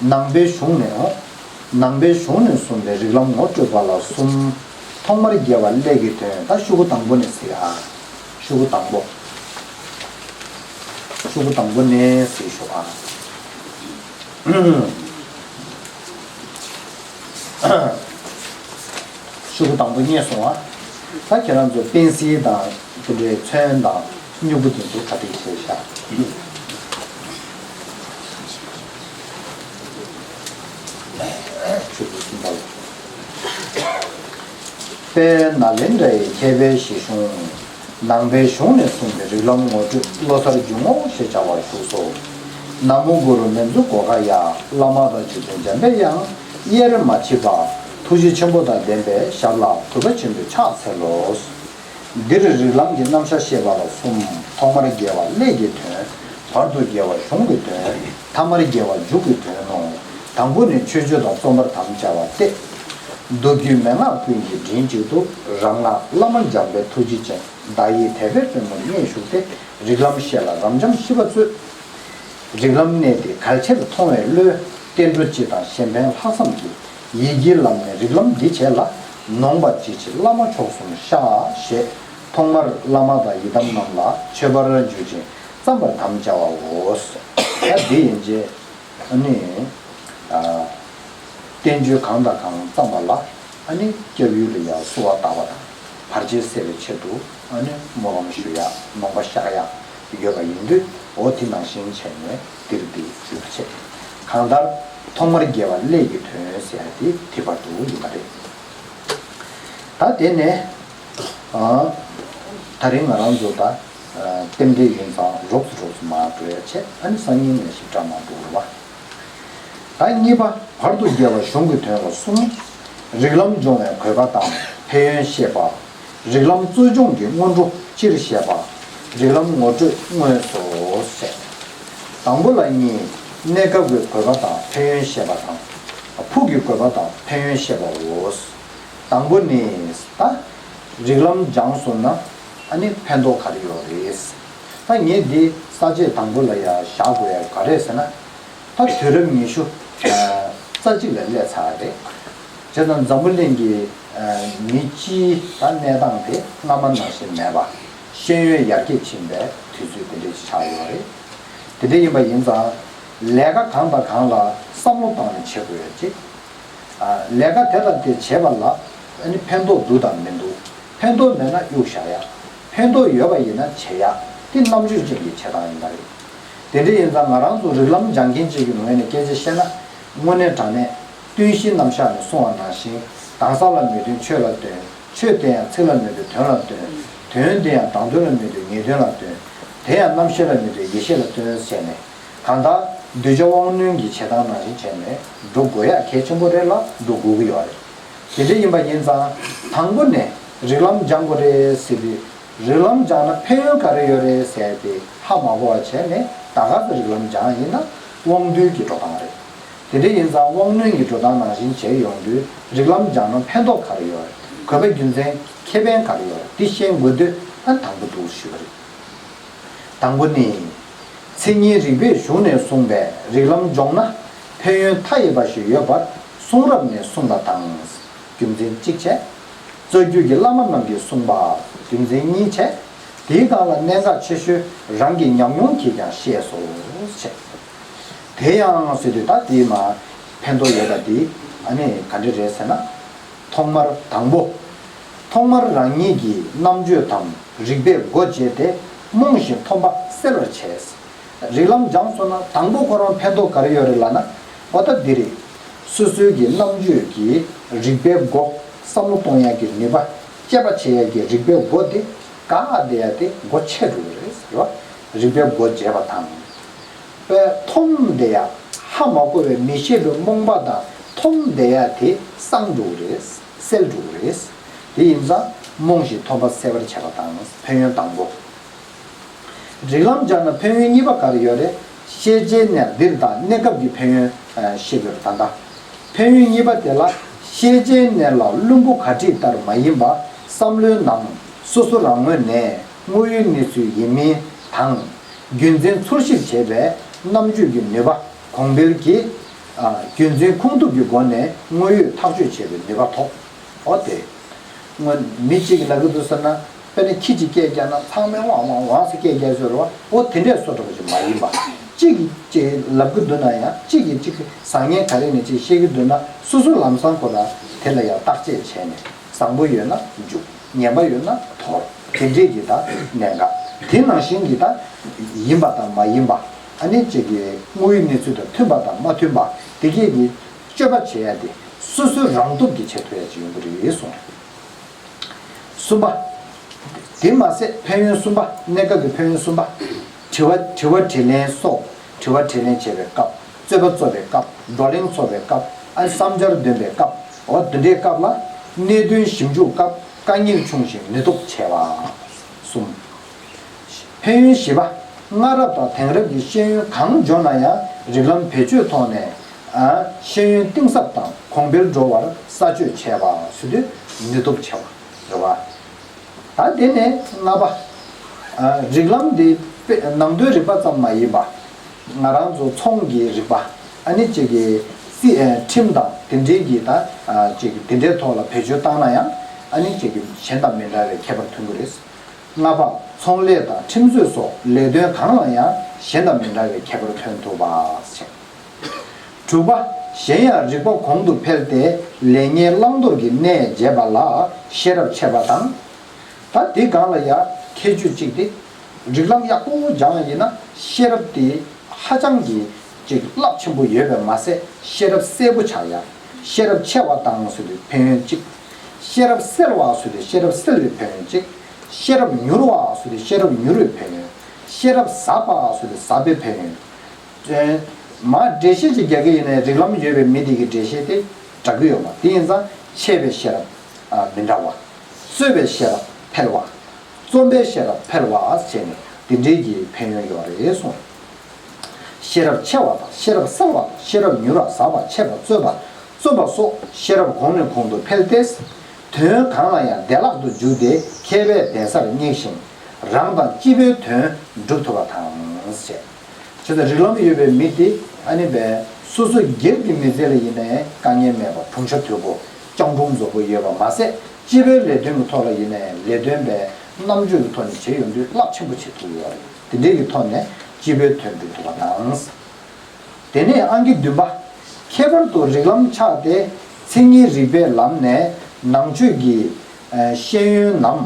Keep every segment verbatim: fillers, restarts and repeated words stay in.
ནང་པའི་གཞུང་ནས། ནང་པའི་གཞུང་ནས་གསུངས་པའི་རིགས་ལམ་ངོ་སྤྲོད་པ་ལ་གསུམ། ཐོག་མར་རྒྱལ་བ་ཀླད་ཀྱི་དོན། ད་ཤོག་གུ་དང་པོ་ནས་གཟིགས་ཨ། ཤོག་གུ་དང་པོ། ཤོག་གུ་དང་པོ་ནས་གཟིགས་ཤོག་ཨ། ཤོག་གུ་དང་པོ་རྙེད་སོང་ཨ། ད་ཁྱེད་རང་ཚོ་པེན་སིལ་དང་དེ་འདྲའི་ཚོན་དང་སྨྱུ་གུ་དེ་ཚོ་ག་དེ་བྱས་ཤག་ཤོག་གུ་གསུམ་པ་ལ། དཔལ་ནཱ་ལེནྡྲ་ཡི་མཁས་པའི་བཞེད་གཞུང་། ནང་པའི་གཞུང་ནས་གསུངས་པའི་རིགས་ལམ་ངོ་སྤྲོད་བློ་གསར་འཇུག་ངོགས་ཞེས་བྱ་བ་བཞུགས་སོ། ན་མོ་གུ་རུ་མཉྫུ་གྷོ་ཥ་ཡ། བླ་མ་དང་རྗེ་བཙུན་འཇམ་པའི་དབྱངས། དབྱེར་མ་མཆིས་པ། ཐུགས་རྗེ་ཆེན་པོ་དང་ལྡན་པའི་ཞབས་ལ་གུས་པ་ཆེན་པོས་ཕྱག་འཚལ་ལོ། འདིར་རིགས་ལམ་གྱི་རྣམ་གཞག་བཤད་པ་ལ་གསུམ། ཐོག་མར་རྒྱལ་བ་ཀླད་ཀྱི་དོན། བར་དུ་རྒྱལ་བ་གཞུང་གི་དོན། ཐ་མར་རྒྱལ་བ་མཇུག་གི་དོན་ནོ། དང་པོ་ནི་མཆོད་བརྗོད་དང་རྩོམ་པར་དམ་བཅའ་བ་སྟེ། མདོ་རྒྱུད་མན་ངག་ཀུན་གྱི་མགྲིན་གཅིག་ཏུ་རང་སྔགས་བླ་མ་འཇམ་དཔལ་ཐུགས་རྗེ་ཅན། བརྡ་ཡི་དད་པའི་པུས་མོར་མངོན་ཞུགས་ཏེ་རིགས་ལམ་བཤད་ལ་རབ་འབྱམས་ཤིས་པ་སྩོལ། རིགས་ལམ་གནད་འདི་གལ་ཆེར་མཐོང་བའི་བློས་བསྟན་འགྲོ་སྤྱི་དང་གཞན་ཕན་ལྷག་བསམ་གྱིས་ཡིད་ཀྱི་ལམ་ནས་རིགས་ལམ་འདི་བྱས་ལ་ནོངས་པ་ཅི་མཆིས་བླ་མ་མཆོག་གསུམ་ཤ་ཞེས་ཐོག་མར་བླ་མ་དང་ཡི་དམ་རྣམས་ལ་མཆོད་པར་འབུལ་ཞིང་བརྩམ་པར་དམ་བཅའ་བའོ། ད་འདི་ཡན་ཆད་ནི། བསྟན་བཅོས་གང་དང་གང་བརྩམས་པ་ལ་ཨ་ནི་སྐྱབས་ཡུལ་ལ་ཡང་གསོལ་བ་བཏབ་པ་དང་བར་ཆད་སེལ་བའི་ཆེད་དུ་ཨ་ནི་སྨོན་ལམ་ཞུ་ཡ་ནོངས་པ་བཤགས་ཡ་ཡོད་པ་ཡིན་དུས་འོ་དེ་ནང་བཞིན་བྱས་ནས་འདིར་འདི་ཞུ་བ་བྱེད། གང་ལྟར་ཐོག་མར་རྒྱལ་བ་ཀླད་ཀྱི་དོན་ཟེར་ཡ་དེ་དེ་བར་དུ་ཡིན་པ་རེད། ད་དེ་ནས་ཨ་ད་རིང་ང་རང་ཚོ་ད་རྟེན་འབྲེལ་ཡིན་ཙང་རོབ་ཙམ་རོབ་ཙམ་མར་འགྲོ་ཡ་བྱེད། ཨ་ནི་སང་ཉིན་ནས་ཞིབ་ཕྲ་མར་འགྲོ་དགོས་པ། ད་གཉིས་པ་བར་དུ་རྒྱལ་བ་གཞུང་གི་དོན་ལ་གསུམ། རིགས་ལམ་སྦྱོང་བའི་དགོས་པ་དང་ཕན་ཡོན་བཤད་པ། རིགས་ལམ་རྩོལ་སྦྱོང་གི་སྔོན་འགྲོ་སྤྱིར་བཤད་པ། རིགས་ལམ་ངོ་སྤྲོད་དངོས་སོ་ཞེས། དང་པོ་ལ་གཉིས། གནས་སྐབས་ཀྱི་དགོས་པ་དང་ཕན་ཡོན་བཤད་པ་དང་། ཕུགས་ཀྱི་དགོས་པ་དང་ཕན་ཡོན་བཤད་པའོ། དང་པོ་ནི་ད་རིགས་ལམ་སྦྱངས་སོང་ན་ཨ་ནི་ཕན་ཐོགས་ག་རེ་ཡོད་རེད། ད་ངས་འདི་ས་བཅད་དང་པོ་ལ་ཡང་བཞག་དགོས་ཡ་ག་རེ་ཟེར་ན། ད་དུས་རབས་ཉི་ཤུ་རྩ་གཅིག་ལ་སླེབས་ཚར་རེད། བྱས་ཙང་འཛམ་བུ་གླིང་གི་མི་སྤྱིའི་ད་གནས་སྟངས་དེ་སྔ་མ་ནང་བཞིན་མེད་པ། ཤེས་ཡོན་ཡར་རྒྱས་ཕྱིན་པའི་དུས་ཚོད་དེ་འདྲ་ཞིག་ཆགས་ཡོད་རེད། དེ་འདྲ་ཡིན་པ་ཡིན་ཙང་ལས་ཀ་གང་དང་གང་ལ་བསམ་བློ་བཏང་ནས་བྱེད་དགོས་ཡ་གཅིག་ལས་ཀ་དེ་དང་དེ་བྱེད་པ་ལ་ཨ་ནི་ཕན་ཐོགས་འདུག་དང་མི་འདུག་ཕན་ཐོགས་མེད་ན་གཡུག་བཞག་ཡ། ཕན་ཐོགས་ཡོད་པ་ཡིན་ན་བྱེད་ཡ། དེ་རྣམ་དཔྱོད་ཅན་གྱི་བྱེད་སྟངས་ཡིན་པ་རེད། དེ་འདྲ་ཡིན་ཙང་ང་རང་ཚོ་རིགས་ལམ་སྦྱང་མཁན་ཅིག་གི་ངོས་ནས་སྐད་ཆ་བཤད་ན། དངོས་གནས་དྲང་གནས་ཀུན་གཞིའི་རྣམ་གཞག་ནས་གསུངས་པ་ནང་བཞིན་དེང་སང་ལ་མི་འདོན་ཆོས་ལ་འདོན། ཆོས་དེ་ཡང་ཚིག་ལ་མི་འདོན་དོན་ལ་འདོན། དོན་དེ་ཡང་དང་དོན་ལ་མི་འདོན་ངེས་དོན་ལ་འདོན། དེ་ཡང་རྣམ་ཤེས་ལ་མི་འདོན་ཡེ་ཤེས་ལ་འདོན་བྱས་ནས། གང་ལྟར་གདུལ་བྱ་དབང་རྣོན་གྱི་བྱེད་སྟངས་ནང་བཞིན་བྱས་ནས་འགྲོ་དགོས་ཡ་གལ་ཆེན་པོ་རེད་ལ་འགྲོ་དགོས་ཀྱི་ཡོད་རེད། དེ་འདྲ་ཡིན་པ་ཡིན་ཙང་དང་པོ་ནས་རིགས་ལམ་སྦྱང་དགོས་རེད་ཟེར་དུས། རིགས་ལམ་སྦྱངས་ན་ཕན་ཡོན་ག་རེ་ཡོད་རེད་ཟེར་ཏེ་ཧ་མ་གོ་བ་བྱས་ནས་ད་ག་ཚོད་རིགས་ལམ་སྦྱངས་ཡིན་ན་དབང་རྟུལ་གྱི་འགྲོ་སྟངས་རེད། དེ་འདྲ་ཡིན་ཙང་དབང་རྣོན་གྱི་འགྲོ་སྟངས་ནང་བཞིན་བྱས་ཡོང་དུས་རིགས་ལམ་སྦྱངས་ན་ཕན་ཐོགས་ག་རེ་ཡོད་རེད། དགོས་པ་རྒྱུ་མཚན་ཁེ་ཕན་ག་རེ་ཡོད་རེད། འདི་ཤེས་དགོས་དུས་ཨ་དང་པོ་འདུག་ཞུས་པ་རེད། དང་པོ་ནི། མཚན་ཉིད་རིག་པའི་གཞུང་ནས་གསུངས་པའི་རིགས་ལམ་སྦྱོང་ན་ཕན་ཡོན་མཐའ་ཡས་པ་ཞིག་ཡོད་པར་གསུང་རབ་ནས་གསུངས་པ་དང་། རྒྱུ་མཚན་གཅིག་བྱས། རྩ་རྒྱུད་ཀྱི་བླ་མ་རྣམས་ཀྱིས་གསུངས་པ། རྒྱུ་མཚན་གཉིས་བྱས། དེའི་སྒང་ལ་གནད་འགག་ཆེ་ཤོས་རང་གི་ཉམས་མྱོང་གིས་ཀྱང་ཤེས་སོ། བྱས། དེ་ཡང་ཟེར་དུས་ད་དེའི་མ་ཕན་ཐོགས་ཡོད་པ་འདི་ཨ་ནི་ག་འདྲ་རེད་ཟེར་ན། ཐོག་མར་དང་པོ། ཐོག་མར་རང་ཉིད་ཀྱི་རྣམ་དཔྱོད་དམ་རིག་པས་སྒོ་འབྱེད་དེ་རྨོངས་ཤིང་ཐོམ་པ་སེལ་བར་བྱས། རིགས་ལམ་སྦྱངས་སོང་ན་དང་པོ་ཁོ་རང་ཕན་ཐོགས་ག་རེ་ཡོད་རེད་ལབ་ན། འོ་ད་འདི་རེད། སོ་སོའི་གི་རྣམ་དཔྱོད་ཀྱི་རིག་པའི་སྒོ་བསམ་བློ་གཏོང་ཡག་གི་ནུས་པ། དཔྱད་པ་བྱེད་ཡག་གི་རིག་པའི་སྒོ་དེ་བཀག་བསྡད་ཡག་དེ་སྒོ་ཕྱེ་འགྲོ་གི་རེད་ཟེར་བ། རིག་པའི་སྒོ་འབྱེད་པ་དང་། པས་མཐོང་བསྡད་ཡ། ཧ་མ་གོ་བའི་མི་ཤེས་པའི་རྨོངས་པ་དང་མཐོང་བསྡད་ཡ་དེ་སངས་འགྲོ་གི་རེད། སེལ་འགྲོ་གི་རེད། དེ་ཡིན་ཙང་རྨོངས་ཤིང་ཐོམ་པ་སེལ་བར་བྱེད་པ་དང་ཕན་ཡོན་དང་པོ། རིགས་ལམ་སྦྱངས་ན་ཕན་ཡོན་གཉིས་པ་ག་རེ་ཡོད་རེད། ཤེས་བྱའི་གནས་འདིར་དང་གནས་སྐབས་ཀྱི་ཕན་ཡོན་ཤེས་དགོས་རེད་ད་ལྟ། ཕན་ཡོན་གཉིས་པ་དེ་ལ་ཤེས་བྱའི་གནས་ལ་བླུན་པོ་ག་ཁྲིད་ལྟར་མ་ཡིན་པ་བསམ་བློའི་ནང་སོ་སོ་རང་ངོས་ནས་དངོས་ཡོད་གནས་ཚུལ་ཡིན་མིན་དང་། རྒྱུ་མཚན་ཚོར་ཞིབ་བྱེད་པའི་རྣམ་དཔྱོད་ཀྱི་ནུས་པ་གོང་འཕེལ་གྱིས། ཨ། རྒྱུ་མཚན་ཁུངས་ཐུབ་ཀྱི་སྒོ་ནས་དངོས་ཡོད་ཐག་གཅོད་བྱེད་པའི་ནུས་པ་ཐོབ། འོ་དེ། སྔོན་མི་གཅིག་གིས་ལབ་ཀྱི་འདུག་ཟེར་ན། དཔེར་ན་ཁྱི་གཅིག་སྐད་རྒྱག་ན་ཚང་མས་ཝང་ཝང་ཝང་ཟེར་སྐད་རྒྱག་ཟེར་བ། འོ་དེ་འདྲས་བཟོ་འདྲ་པོ་ཅིག་མ་ཡིན་པ། གཅིག་གིས་གཅིག་ལབ་ཀྱི་འདུག་ན་ཡང་། གཅིག་གིས་གཅིག་བཟང་ངན་ག་རེ་ནས་ཅིག་བཤད་ཀྱི་འདུག་ན། སོ་སོ་ལམ་སང་ཁོ་རང་དེ་ལ་ཡང་བརྟག་དཔྱད་བྱས་ནས། བཟང་པོ་ཡོད་ན་འཇུག་ངན་པ་ཡོད་ན་དོར། དེ་འདྲས་ཀྱི་ད་གནད་འགག་དེ་ནང་བཞིན་གྱི་ད་ཡིན་པ་དང་མ་ཡིན་པ། ཨ་ནི་གཅིག་གི་དངོས་ཡོད་གནས་ཚུལ་དང་མཐུན་པ་དང་མ་མཐུན་པ། དེ་གས་ཀྱི་དཔྱོད་པ་བྱེད་ཡ་དེ་སོ་སོའི་རང་སྟོབས་ཀྱིས་བྱེད་ཐུབ་ཡ་ཅིག་ཡོང་གི་རེད་གསུངས། གསུམ་པ། དེ་མ་ཟད་ཕན་ཡོན་གསུམ་པ། གནས་སྐབས་ཀྱི་ཕན་ཡོན་གསུམ་པ། དྲི་བ་དྲི་བ་དྲིས་ལན་སོགས། དྲི་བ་དྲིས་ལན་བྱེད་པའི་སྐབས། རྩོད་པ་རྩོད་པའི་སྐབས། བགྲོ་གླེང་འཚོགས་པའི་སྐབས། ཨ། བསམ་འཆར་འདོན་པའི་སྐབས། འོ་འདི་འདྲའི་སྐབས་ལ་གནད་དོན་ཞིབ་འཇུག་སྐབས་དཀའ་ངལ་ཆུང་ཞིང་ནུས་སྟོབས་ཆེ་བ། གསུམ། ཕན་ཡོན་བཞི་པ། སྔ་རབས་དང་དེང་རབས་ཀྱི་ཤེས་ཡོན་གང་སྦྱོང་ན་ཡང་། རིགས་ལམ་བེད་སྤྱོད་ཐོག་ནས། ཨ། ཤེས་ཡོན་གཏིང་ཟབ་དང་གོང་འཕེལ་འགྲོ་བར་ས་བཅོས་བྱས་པ་ཟེར་དུས་ནུས་སྟོབས་ཆེ་བ་རེད་བ། ད་དེ་ནས་ལྔ་པ། ཨ། རིགས་ལམ་འདི་དཔེ་ནང་དོན་རིག་པ་ཙམ་མ་ཡིན་པ། ང་རང་ཚོ་ཚོང་གི་རིག་པ། ཨ་ནི་གཅིག་གི་སྲིད། ཨ། ཁྲིམས་དང་དེ་འབྲེལ་གྱི་ད། ཨ། གཅིག་གི་དེ་འདྲའི་ཐོག་ལ་བེད་སྤྱོད་བཏང་ན་ཡང་། ཨ་ནི་གཅིག་གི་གཞན་དང་མི་འདྲ་བའི་ཁྱད་པར་ཐོན་གྱི་རེད། ལྔ་པ། ཚོང་ལས་དང་ཁྲིམས་རྩོད་སོགས་ལས་དོན་གང་ལ་ཡང་གཞན་དང་མི་འདྲ་བའི་ཁྱད་པར་ཐོན་ཐུབ་པ་ཞིག་དྲུག་པ། གཞན་ཡང་རིག་པ་གོང་དུ་འཕེལ་ཏེ་ལེགས་ཉེས་བླང་དོར་གྱི་གནས་འབྱེད་པ་ལ་ཤེས་རབ་ཆེ་བ་དང་། ད་འདི་སྒང་ལ་ཡང་ཁྱད་ཆོས་གཅིག་སྟེ། རིགས་ལམ་ཡག་པོ་སྦྱངས་ཡིན་ན་ཤེས་རབ་དེ་ཧ་ཅང་གི་ཅིག་རླབས་ཆེན་པོ་ཡོད་པས་མ་ཟད། ཤེས་རབ་གསལ་པོ་ཆགས་ཡ། ཤེས་རབ་ཆེ་བ་དང་ཟེར་དུས་ཕན་ཡོན་གཅིག་ཤེས་རབ་གསལ་བ་ཟེར་དུས་ཤེས་རབ་གསལ་བའི་ཕན་ཡོན་གཅིག་ཤེས་རབ་མྱུར་བ་ཟེར་དུས་ཤེས་རབ་མྱུར་བའི་ཕན་ཡོན། ཤེས་རབ་ཟབ་པ་ཟེར་དུས་ཟབ་པའི་ཕན་ཡོན། ཨེ། མ་འགྲེལ་བཤད་ཅིག་རྒྱག་གི་ཡིན་ནའི་རིགས་ལམ་ཡོད་པའི་མི་དེ་གི་འགྲེལ་བཤད་དེ་འདྲ་གི་ཡོད་མ། དེ་ཡིན་ཙང་ཆེ་བའི་ཤེས་རབ། ཨ། མི་འདྲ་བ། རྩོད་པའི་ཤེས་རབ་འཕེལ་བ། རྩོམ་པའི་ཤེས་རབ་འཕེལ་བ་བྱས་ནས་དེ་འདྲའི་གི་ཕན་ཡོན་ཡོད་རེད་གསུངས། ཤེས་རབ་ཆེ་བ་དང་ཤེས་རབ་གསལ་བ་དང་ཤེས་རབ་མྱུར་བ། ཟབ་པ། ཆེ་བ། རྩོད་པ། རྩོམ་པ་སོགས་ཤེས་རབ་གོང་ནས་གོང་དུ་འཕེལ་ཏེ། དོན་གང་ལ་ཡང་བདེ་བླག་ཏུ་འཇུག་སྟེ་མཁས་པའི་གདན་སར་བསྙེགས་ཤིང་། རང་དང་སྤྱི་པའི་དོན་སྒྲུབ་ཐུབ་པ་དང་ཞེས། བྱས་ཙང་རིགས་ལམ་ཡོད་པའི་མི་དེ་ཨ་ནི་བས་སོ་སོའི་སྒེར་གྱི་མི་ཚེ་ལ་ཡིན་ནའི་དཀའ་ངལ་མེད་པ། གྲུང་ཤ་དོད་པོ། སྤྱང་གྲུང་རྫོབ་པོ་ཡོད་པ་མ་ཟད། སྤྱི་པའི་ལས་དོན་གྱི་ཐོག་ལ་ཡིན་ནའི་ལས་དོན་པའི་རྣམ་དཔྱོད་ཀྱི་ཐོག་ནས་བྱེད་ཡོང་དུས་རླབས་ཆེན་པོ་བྱེད་ཐུབ་ཡོད་རེད། དེ་འདྲའི་གི་ཐོག་ནས་སྤྱི་པའི་དོན་སྒྲུབ་ཐུབ་པ་དང་། དེ་ནས་ཨང་ཀི་བདུན་པ། ཁྱད་པར་དུ་རིགས་ལམ་ཆགས་ཏེ་མཚན་ཉིད་རིག་པའི་ལམ་ནས་ནང་ཆོས་ཀྱི། ཨ། ཤེས་ཡོན་ནམ།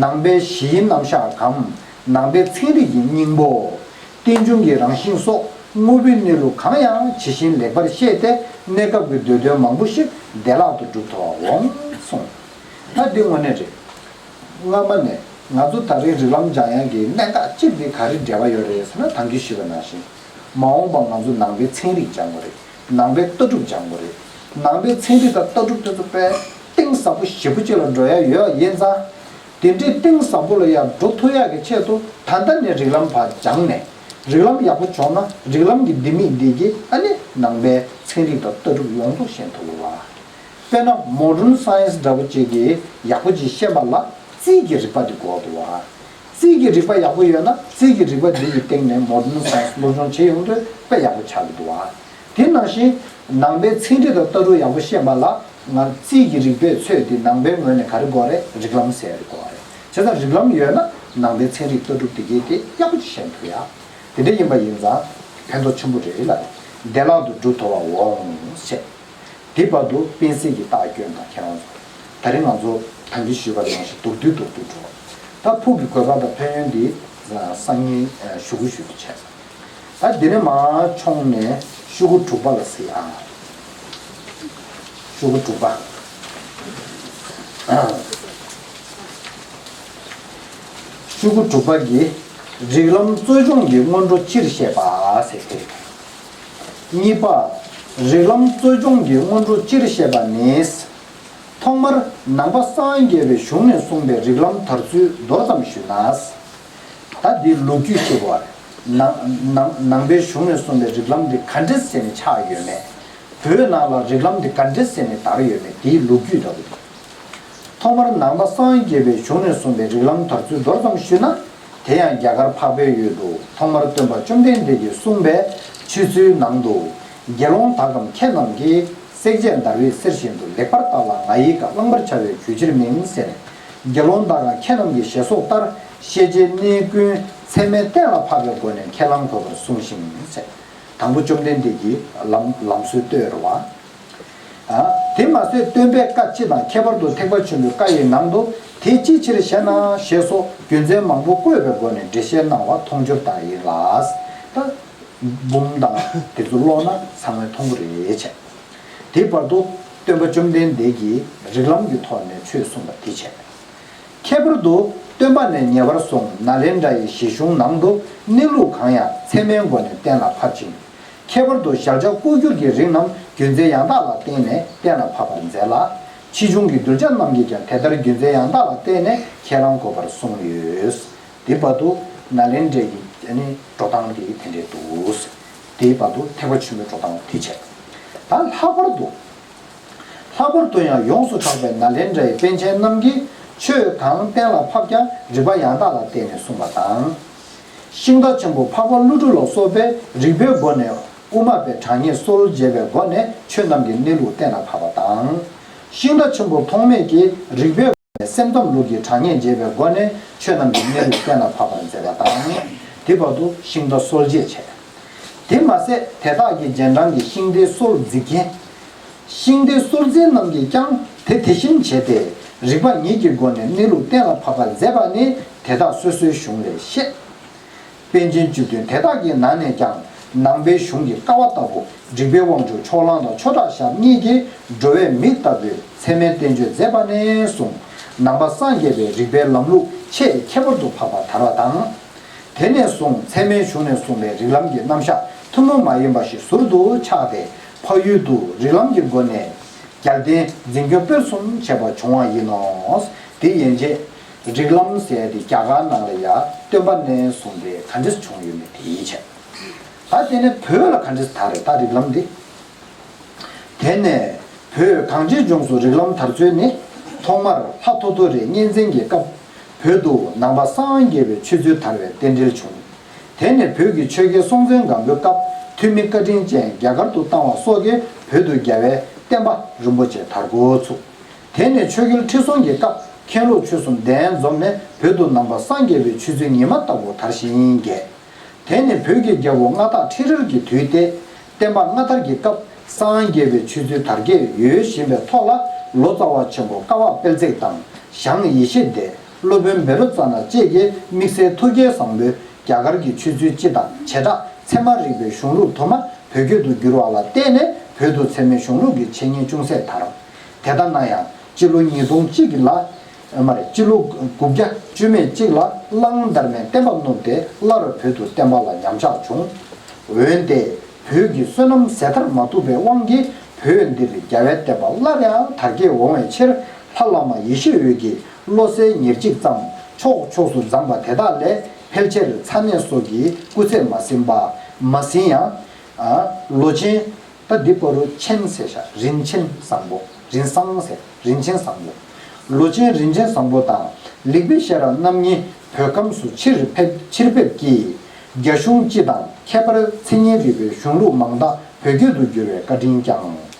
ནང་པའི་གཞིའི་རྣམ་གཞག་གམ། ནང་པའི་ཚན་རིག་གི་སྙིང་པོ། རྟེན་འབྱུང་གི་རང་བཞིན་སོགས་དངོས་པོའི་གནས་ལུགས་གང་ཡང་ཇི་བཞིན་ལེགས་པར་ཤེས་ཏེ་གནས་སྐབས་ཀྱི་འདོད་དོན་མང་པོ་ཞིག་བདེ་བླག་ཏུ་འགྲུབ་ཐུབ་པར་འོང་གསུངས། ད་འདི་དངོས་གནས་རེད། སྔ་མ་ནས་ང་ཚོ་ད་རེས་རིགས་ལམ་སྦྱང་ཡག་གི་གནད་འགག་གཅིག་འདི་ག་རེ་འབྲེལ་བ་ཡོད་རེད་ཟེར་ན། ད་གིན་ཞུས་པ་ནང་བཞིན། མ་འོངས་པ་ང་ཚོ་ནང་པའི་ཚན་རིག་སྦྱང་དགོས་རེད། ནང་པའི་ལྟ་གྲུབ་སྦྱང་དགོས་རེད། ནང་པའི་ཚན་རིག་དང་ལྟ་གྲུབ་དེ་ཚོ་དཔེ་གཏིང་ཟབ་པོ་ཞེ་པོ་ཅིག་ལ་འགྲོ་ཡ་ཡོད་ཡིན་ཙང་། དེ་འདྲའི་གཏིང་ཟབ་པོ་ལ་ཡར་འགྲོ་ཐུབ་ཡག་གི་ཆེད་དུ་ད་ལྟ་ནས་རིགས་ལམ་ཕར་སྦྱངས་ནས། རིགས་ལམ་ཡག་པོ་བྱུང་ན་རིགས་ལམ་གྱི་ལྡེ་མིག་འདི་གིས་ཨ་ནི་ནང་པའི་ཚན་རིག་དང་ལྟ་གྲུབ་ཡོངས་རྫོགས་ཤེས་ཐུབ་ཀྱི་རེད་བ། དཔེར་ན་མོ་ཌརན་སའེན་སི་འདྲ་པོ་ཅིག་གིས་ཡག་པོ་ཅིག་ཤེས་པ་ལ་རྩིས་ཀྱི་རིག་པ་དེ་དགོས་འདུག་བ། རྩིས་ཀྱི་རིག་པ་ཡག་པོ་ཡོད་ན་རྩིས་ཀྱི་རིག་པ་འདི་ཡི་སྟེང་ནས་མོ་ཌརན་སའེན་སི་སློབ་སྦྱོང་བྱེད་ཡོང་དུས་དཔེ་ཡག་པོ་ཆགས་ཀྱི་འདུག་བ། དེ་ནང་བཞིན་ནང་པའི་ཚན་རིག་དང་ལྟ་གྲུབ་ཡག་པོ་ཤེས་པ་ལ་ང་རྩིས་ཀྱི་རིག་པའི་ཚོད་དེ་ནང་པའི་ངོས་ནས་ག་རེ་དགོས་རེད། རིགས་ལམ་ཟེར་ཡ་དེ་དགོས་རེད། བྱས་ཙང་རིགས་ལམ་ཡོད་ན་ནང་པའི་ཚན་རིག་ལྟ་གྲུབ་དེ་གའི་དེ་ཡག་པོ་ཅིག་ཤེས་ཐུབ་ཡ། དེ་འདྲ་ཡིན་པ་ཡིན་ཙང་ཕན་ཐོགས་ཆེན་པོ་རེད་ལ། བདེ་བླག་ཏུ་འགྲུབ་ཐུབ་པ་འོང་ཞེས། དེ་བར་དུ་སྤེན་སྲིད་ཀྱི་རྟགས་སྐྱོན་དང་ཁྱེད་རང་ཚོ། ད་རིང་ང་ཚོ་ད་གིན་ཞུས་པ་ནང་བཞིན་མདོར་བསྡུས་མདོར་བསྡུས་འགྲོ། ད་ཕུགས་ཀྱི་དགོས་པ་དང་ཕན་ཡོན་འདི་སང་ཉིན་ཞུ་གི་ཞུ་གི་བྱས། ད་འདི་ནས་མར་མཆོང་ནས་ཤོག་གུ་དྲུག་པ་ལ་གཟིགས་ཨ། ཤོག་གུ་དྲུག་པ། ཤོག་གུ་དྲུག་པ་གི་རིགས་ལམ་རྩོལ་སྦྱོང་གི་སྔོན་འགྲོ་སྤྱིར་བཤད་པ་ཟེར་ཏེ། གཉིས་པ། རིགས་ལམ་རྩོལ་སྦྱོང་གི་སྔོན་འགྲོ་སྤྱིར་བཤད་པ་ནི། ཐོག་མར་ནང་པ་སངས་རྒྱས་པའི་གཞུང་ནས་གསུངས་པའི་རིགས་ལམ་དར་ཚུལ་མདོར་ཙམ་ཞུས་ན། ད་འདི་ལོ་རྒྱུས་ཤིག་རེད། ནང་ནང་ནང་པའི་གཞུང་ནས་གསུངས་པའི་རིགས་ལམ་འདི་ག་འདྲས་བྱས་ནས་ཆགས་ཡོད་མེད། བོད་ནང་ལ་རིགས་ལམ་འདི་ག་འདྲས་བྱས་ནས་དར་ཡོད་མེད་དེའི་ལོ་རྒྱུས་འདྲ་པོ་འདུག་ཐོག་མར་ནང་པ་སངས་རྒྱས་པའི་གཞུང་ནས་གསུངས་པའི་རིགས་ལམ་དར་ཚུལ་མདོར་ཙམ་ཞུས་ན། དེ་ཡང་རྒྱ་གར་འཕགས་པའི་ཡུལ་དུ་ཐོག་མར་སྟོན་པ་བཅོམ་ལྡན་འདས་ཀྱིས་གསུངས་པའི་ཆོས་ཚུལ་ནང་དུ། དགེ་སློང་དག་གམ་མཁས་རྣམས་ཀྱིས། བསྲེགས་བཅད་འདར་བའི་གསེར་བཞིན་དུ། ལེགས་པར་བརྟགས་ལ་ང་ཡི་བཀའ། བླང་བར་བྱ་བའི་གྱུར་ཕྱིར་མིན་ཟེར་ནས། དགེ་སློང་དག་གམ་མཁས་རྣམས་ཀྱི་ཞེས་སོགས་ལྟར། ཤེས་བྱའི་གནས་ཀུན་ཚད་མས་གཏན་ལ་ཕབ་པའི་སྒོ་ནས་ཁས་བླངས་དགོས་པར་གསུངས་ཤིང་ཟེར། དང་པོ་བཅོམ་ལྡན་འདས་ཀྱིས་ལམ་ལམ་སྲོལ་བསྟོད་རེད་བ། ཨ། དེ་མ་ཟད་སྟོན་པའི་བཀའ་སྤྱི་དང་། ཁྱད་པར་དུ་ཐེག་པ་ཆེན་པོའི་བཀའ་ཡི་ནང་དུ། དེ་ཅིའི་ཕྱིར་ཞེ་ན་ཞེས་སོགས་རྒྱུ་མཚན་མང་པོ་བཀོད་པའི་སྒོ་ནས་འགྲེལ་བཤད་གནང་བ་མཐོང་ཆོས་ལྟར་ཡིན་ལ། ད་འབུམ་དང་དེ་ཚོ་ཀློག་ན་ཚང་མས་མཐོང་གི་རེད་བྱས། དེའི་བར་དུ་སྟོན་པ་བཅོམ་ལྡན་འདས་ཀྱིས་རིགས་ལམ་གྱི་ཐོག་ནས་ཆོས་གསུངས་པ་དེ་བྱས། ཁྱད་པར་དུ་སྟོན་པ་ནས་ཉེ་བར་བཟུང་ནཱ་ལེནྡྲ་ཡི་བཞེད་གཞུང་ནང་དུ་གནས་ལུགས་གང་ཡང་ཚད་མའི་སྒོ་ནས་གཏན་ལ་ཕབ་ཅིང་། ཁྱད་པར་དུ་གཞལ་བྱ་ལྐོག་གྱུར་གྱི་རིགས་རྣམས་རྒྱུ་མཚན་ཡང་དག་ལ་བརྟེན་ནས་གཏན་ལ་ཕབ་པར་མཛད་ལ། ཕྱིས་འབྱུང་གི་གདུལ་བྱ་རྣམས་ཀྱིས་ཀྱང་དེ་ལྟར་རྒྱུ་མཚན་ཡང་དག་ལ་བརྟེན་ནས་ཁས་བླང་དགོས་པར་གསུངས་ཡོད། དེའི་བར་དུ་ནཱ་ལེནྡྲའི་གི་ཨ་ནི་འགྲོ་སྟངས་དེ་དེ་འདྲས་འདུག་དེའི་བར་དུ་ཐེག་པ་ཆེན་པོའི་འགྲོ་སྟངས་དེ་བྱས། ད་ལྷག་པར་དུ། ལྷག་པར་དུ་ཡང་ཡོངས་སུ་གྲགས་པའི་ནཱ་ལེནྡྲའི་པཎ་ཆེན་རྣམས་ཀྱིས་ཆོས་གང་གཏན་ལ་ཕབ་ཀྱང་རིགས་པ་ཡང་དག་ལ་བརྟེན་ནས་གསུངས་པ་དང་། ཤིང་རྟ་ཆེན་པོ་འཕགས་པ་ཀླུ་སྒྲུབ་ལ་སོགས་པས་རིགས་པའི་སྒོ་ནས་དབུ་མ་པའི་དྲང་ངེས་སྲོལ་འབྱེད་པའི་སྒོ་ནས་ཆོས་རྣམས་ཀྱི་གནས་ལུགས་གཏན་ལ་ཕབ་པ་དང་། ཤིང་རྟ་ཆེན་པོ་ཐོགས་མེད་ཀྱིས་རིགས་པའི་སྒོ་ནས་སེམས་ཙམ་ལུགས་ཀྱི་དྲང་ངེས་འབྱེད་པའི་སྒོ་ནས་ཆོས་རྣམས་ཀྱི་གནས་ལུགས་གཏན་ལ་ཕབ་པར་མཛད་པ་དང་། དེ་བར་དུ་ཤིང་རྟ་སྲོལ་འབྱེད་བྱས། དེ་མ་ཟད་དེ་དག་གི་རྗེས་འབྲང་གི་ཤིང་རྟའི་སྲོལ་འཛིན་མཁན། ཤིང་རྟའི་སྲོལ་འཛིན་རྣམས་ཀྱིས་ཀྱང་དེ་དེ་བཞིན་བྱས་ཏེ། རིགས་པ་ཉིད་ཀྱི་སྒོ་ནས་གནས་ལུགས་གཏན་ལ་ཕབ་པར་མཛད་པ་ནི་དེ་དག་སོ་སོའི་གཞུང་ལས་ཤེས། པཎ་ཆེན་བཅུ་བདུན་དེ་དག་གི་ནང་ནས་ཀྱང་ནང་པའི་གཞུང་གི་ཀ་བ་ལྟ་བུ་རིགས་པའི་དབང་ཕྱུག་ཕྱོགས་གླང་དང་ཆོས་གྲགས་ཞབས་གཉིས་ཀྱིས་འགྲོ་བའི་མིག་ལྟ་བུའི་ཚད་མའི་བསྟན་བཅོས་མཛད་པ་ནས་བཟུང་ནང་པ་སངས་རྒྱས་པའི་རིགས་པའི་ལམ་ལུགས་ཆེས་ཁྱད་པར་དུ་འཕགས་པ་དར་བ་དང་། དེ་ནས་བཟུང་ཚད་མའི་གཞུང་ནས་གསུངས་པའི་རིགས་ལམ་གྱི་རྣམ་གཞག་ཐུན་མོང་མ་ཡིན་པ་ཞིག་ཟུར་དུ་ཆགས་ཏེ། འཕགས་ཡུལ་དུ་རིགས་ལམ་གྱི་སྒོ་ནས་རྒྱལ་བསྟན་འཛིན་སྐྱོང་སྤེལ་གསུམ་བྱས་པ་བྱུང་བ་ཡིན་ནོ། དེ་ཡན་ཆད་རིགས་ལམ་ཟེར་ཏེ་རྒྱ་གར་ནང་ལ་ཡ་སྟོན་པ་ནས་བཟུང་སྟེ་ག་འདྲས་བྱུང་ཡོད་མེད་དེ་ཡིན་ཆད། ད་དེ་ནས་བོད་ལ་ག་འདྲས་དར་རེད་ད་རིགས་ལམ་འདི། དེ་ནས་བོད་གངས་ཅན་ལྗོངས་སུ་རིགས་ལམ་དར་ཚུལ་ནི། ཐོག་མར་ལྷ་ཐོ་ཐོ་རི་གཉན་བཙན་གྱི་སྐབས་བོད་དུ་ནང་པ་སངས་རྒྱས་པའི་ཆོས་ཚུལ་དར་བའི་རྟེན་འབྲེལ་བྱུང་། དེ་ནས་བོད་ཀྱི་ཆོས་རྒྱལ་སྲོང་བཙན་སྒམ་པོའི་སྐབས་ཐོན་མི་བཀའ་དྲིན་ཅན་རྒྱ་གར་དུ་བཏང་བ་སོགས་ཀྱིས་བོད་དུ་རྒྱལ་བའི་བསྟན་པ་རིན་པོ་ཆེ་དར་འགོ་ཚུགས། དེ་ནས་ཆོས་རྒྱལ་ཁྲི་སྲོང་གི་སྐབས་མཁན་སློབ་ཆོས་གསུམ་གདན་འཛོམས་ནས་བོད་དུ་ནང་པ་སངས་རྒྱས་པའི་ཆོས་ཚུལ་ཉི་མ་ལྟ་བུ་དར་ཞིང་རྒྱས། དེ་ནི་བོད་ཀྱི་རྒྱལ་པོ་མངའ་བདག་ཁྲི་རལ་གྱི་དུས་ཏེ། བསྟན་པ་སྔ་དར་གྱི་སྐབས་སངས་རྒྱས་པའི་ཆོས་ཚུལ་དར་རྒྱས་ཡོད་བཞིན་པའི་ཐོག་ལ་ལོ་ཙཱ་བ་ཆེན་པོ་ཀ་བ་དཔལ་བརྩེགས་དང་ཞང་ཡེ་ཤེས་སྡེ། སློབ་དཔོན་བཻ་རོ་ཙ་ན་བཅས་ཀྱིས་དམིགས་བསལ་ཐུགས་བསྐྱེད་བཟང་པོས་རྒྱ་གར་གྱི་ཆོས་ཚུལ་སྤྱི་དང་བྱེ་བྲག་ཚད་མ་རིག་པའི་གཞུང་ལུགས་དུ་མ་བོད་སྐད་དུ་བསྒྱུར་བ་ལ་བརྟེན་ནས་བོད་དུ་ཚད་མའི་གཞུང་ལུགས་ཀྱི་འཆད་ཉན་ཅུང་ཟད་དར། དེ་ལྟ་ན་ཡང་སྤྱི་ལོ་ཉིས་སྟོང་གཅིག་ལ། མ་རེད། སྤྱི་ལོ་དགུ་བརྒྱ་བཅུ་མེད་གཅིག་ལ་གླང་དར་མས་བསྟན་པ་བསྣུབས་ཏེ་སླར་བོད་དུ་བསྟན་པ་ལ་ཉམས་ཆག་བྱུང་། འོན་ཏེ་བོད་ཀྱི་བསོད་ནམས་ཟད་མཐར་མ་ཐུབ་པའི་དབང་གིས་བོད་འདིར་རྒྱལ་བའི་བསྟན་པ་སླར་ཡང་དར་རྒྱས་འོང་བའི་ཕྱིར་ལྷ་བླ་མ་ཡེ་ཤེས་འོད་ཀྱིས་བློ་གསལ་ཉེར་གཅིག་ཙམ་ཕྱོགས་ཕྱོགས་སུ་བརྫངས་པ་དེ་དག་ལས་ཕལ་ཆེར་ཚ་ནད་སོགས་ཀྱིས་སྐུ་ཚེ་མ་ཟིན་པ་མ་ཟིན་ཡང་། ལོ་ཆེན། ད་འདི་པ་རུ་ཆེན་ཟེར་ཤག་རིན་ཆེན་བཟང་པོ། རིན་བཟང་ཟེར། རིན་ཆེན་བཟང་པོ། ལོ་ཆེན་རིན་ཆེན་བཟང་པོ་དང་ལེགས་པའི་ཤེས་རབ་རྣམ་གཉིས་བོད་ཁམས་སུ་ཕྱིར་ཕེབས་ཕྱིར་ཕེབས་ཀྱིས་རྒྱ་གཞུང་སྤྱི་དང་ཁྱད་པར་མཚན་ཉིད་རིག་པའི་གཞུང་ལུགས་མང་དག་བོད་སྐད་དུ་བསྒྱུར་བའི་བཀའ་དྲིན་བསྐྱངས།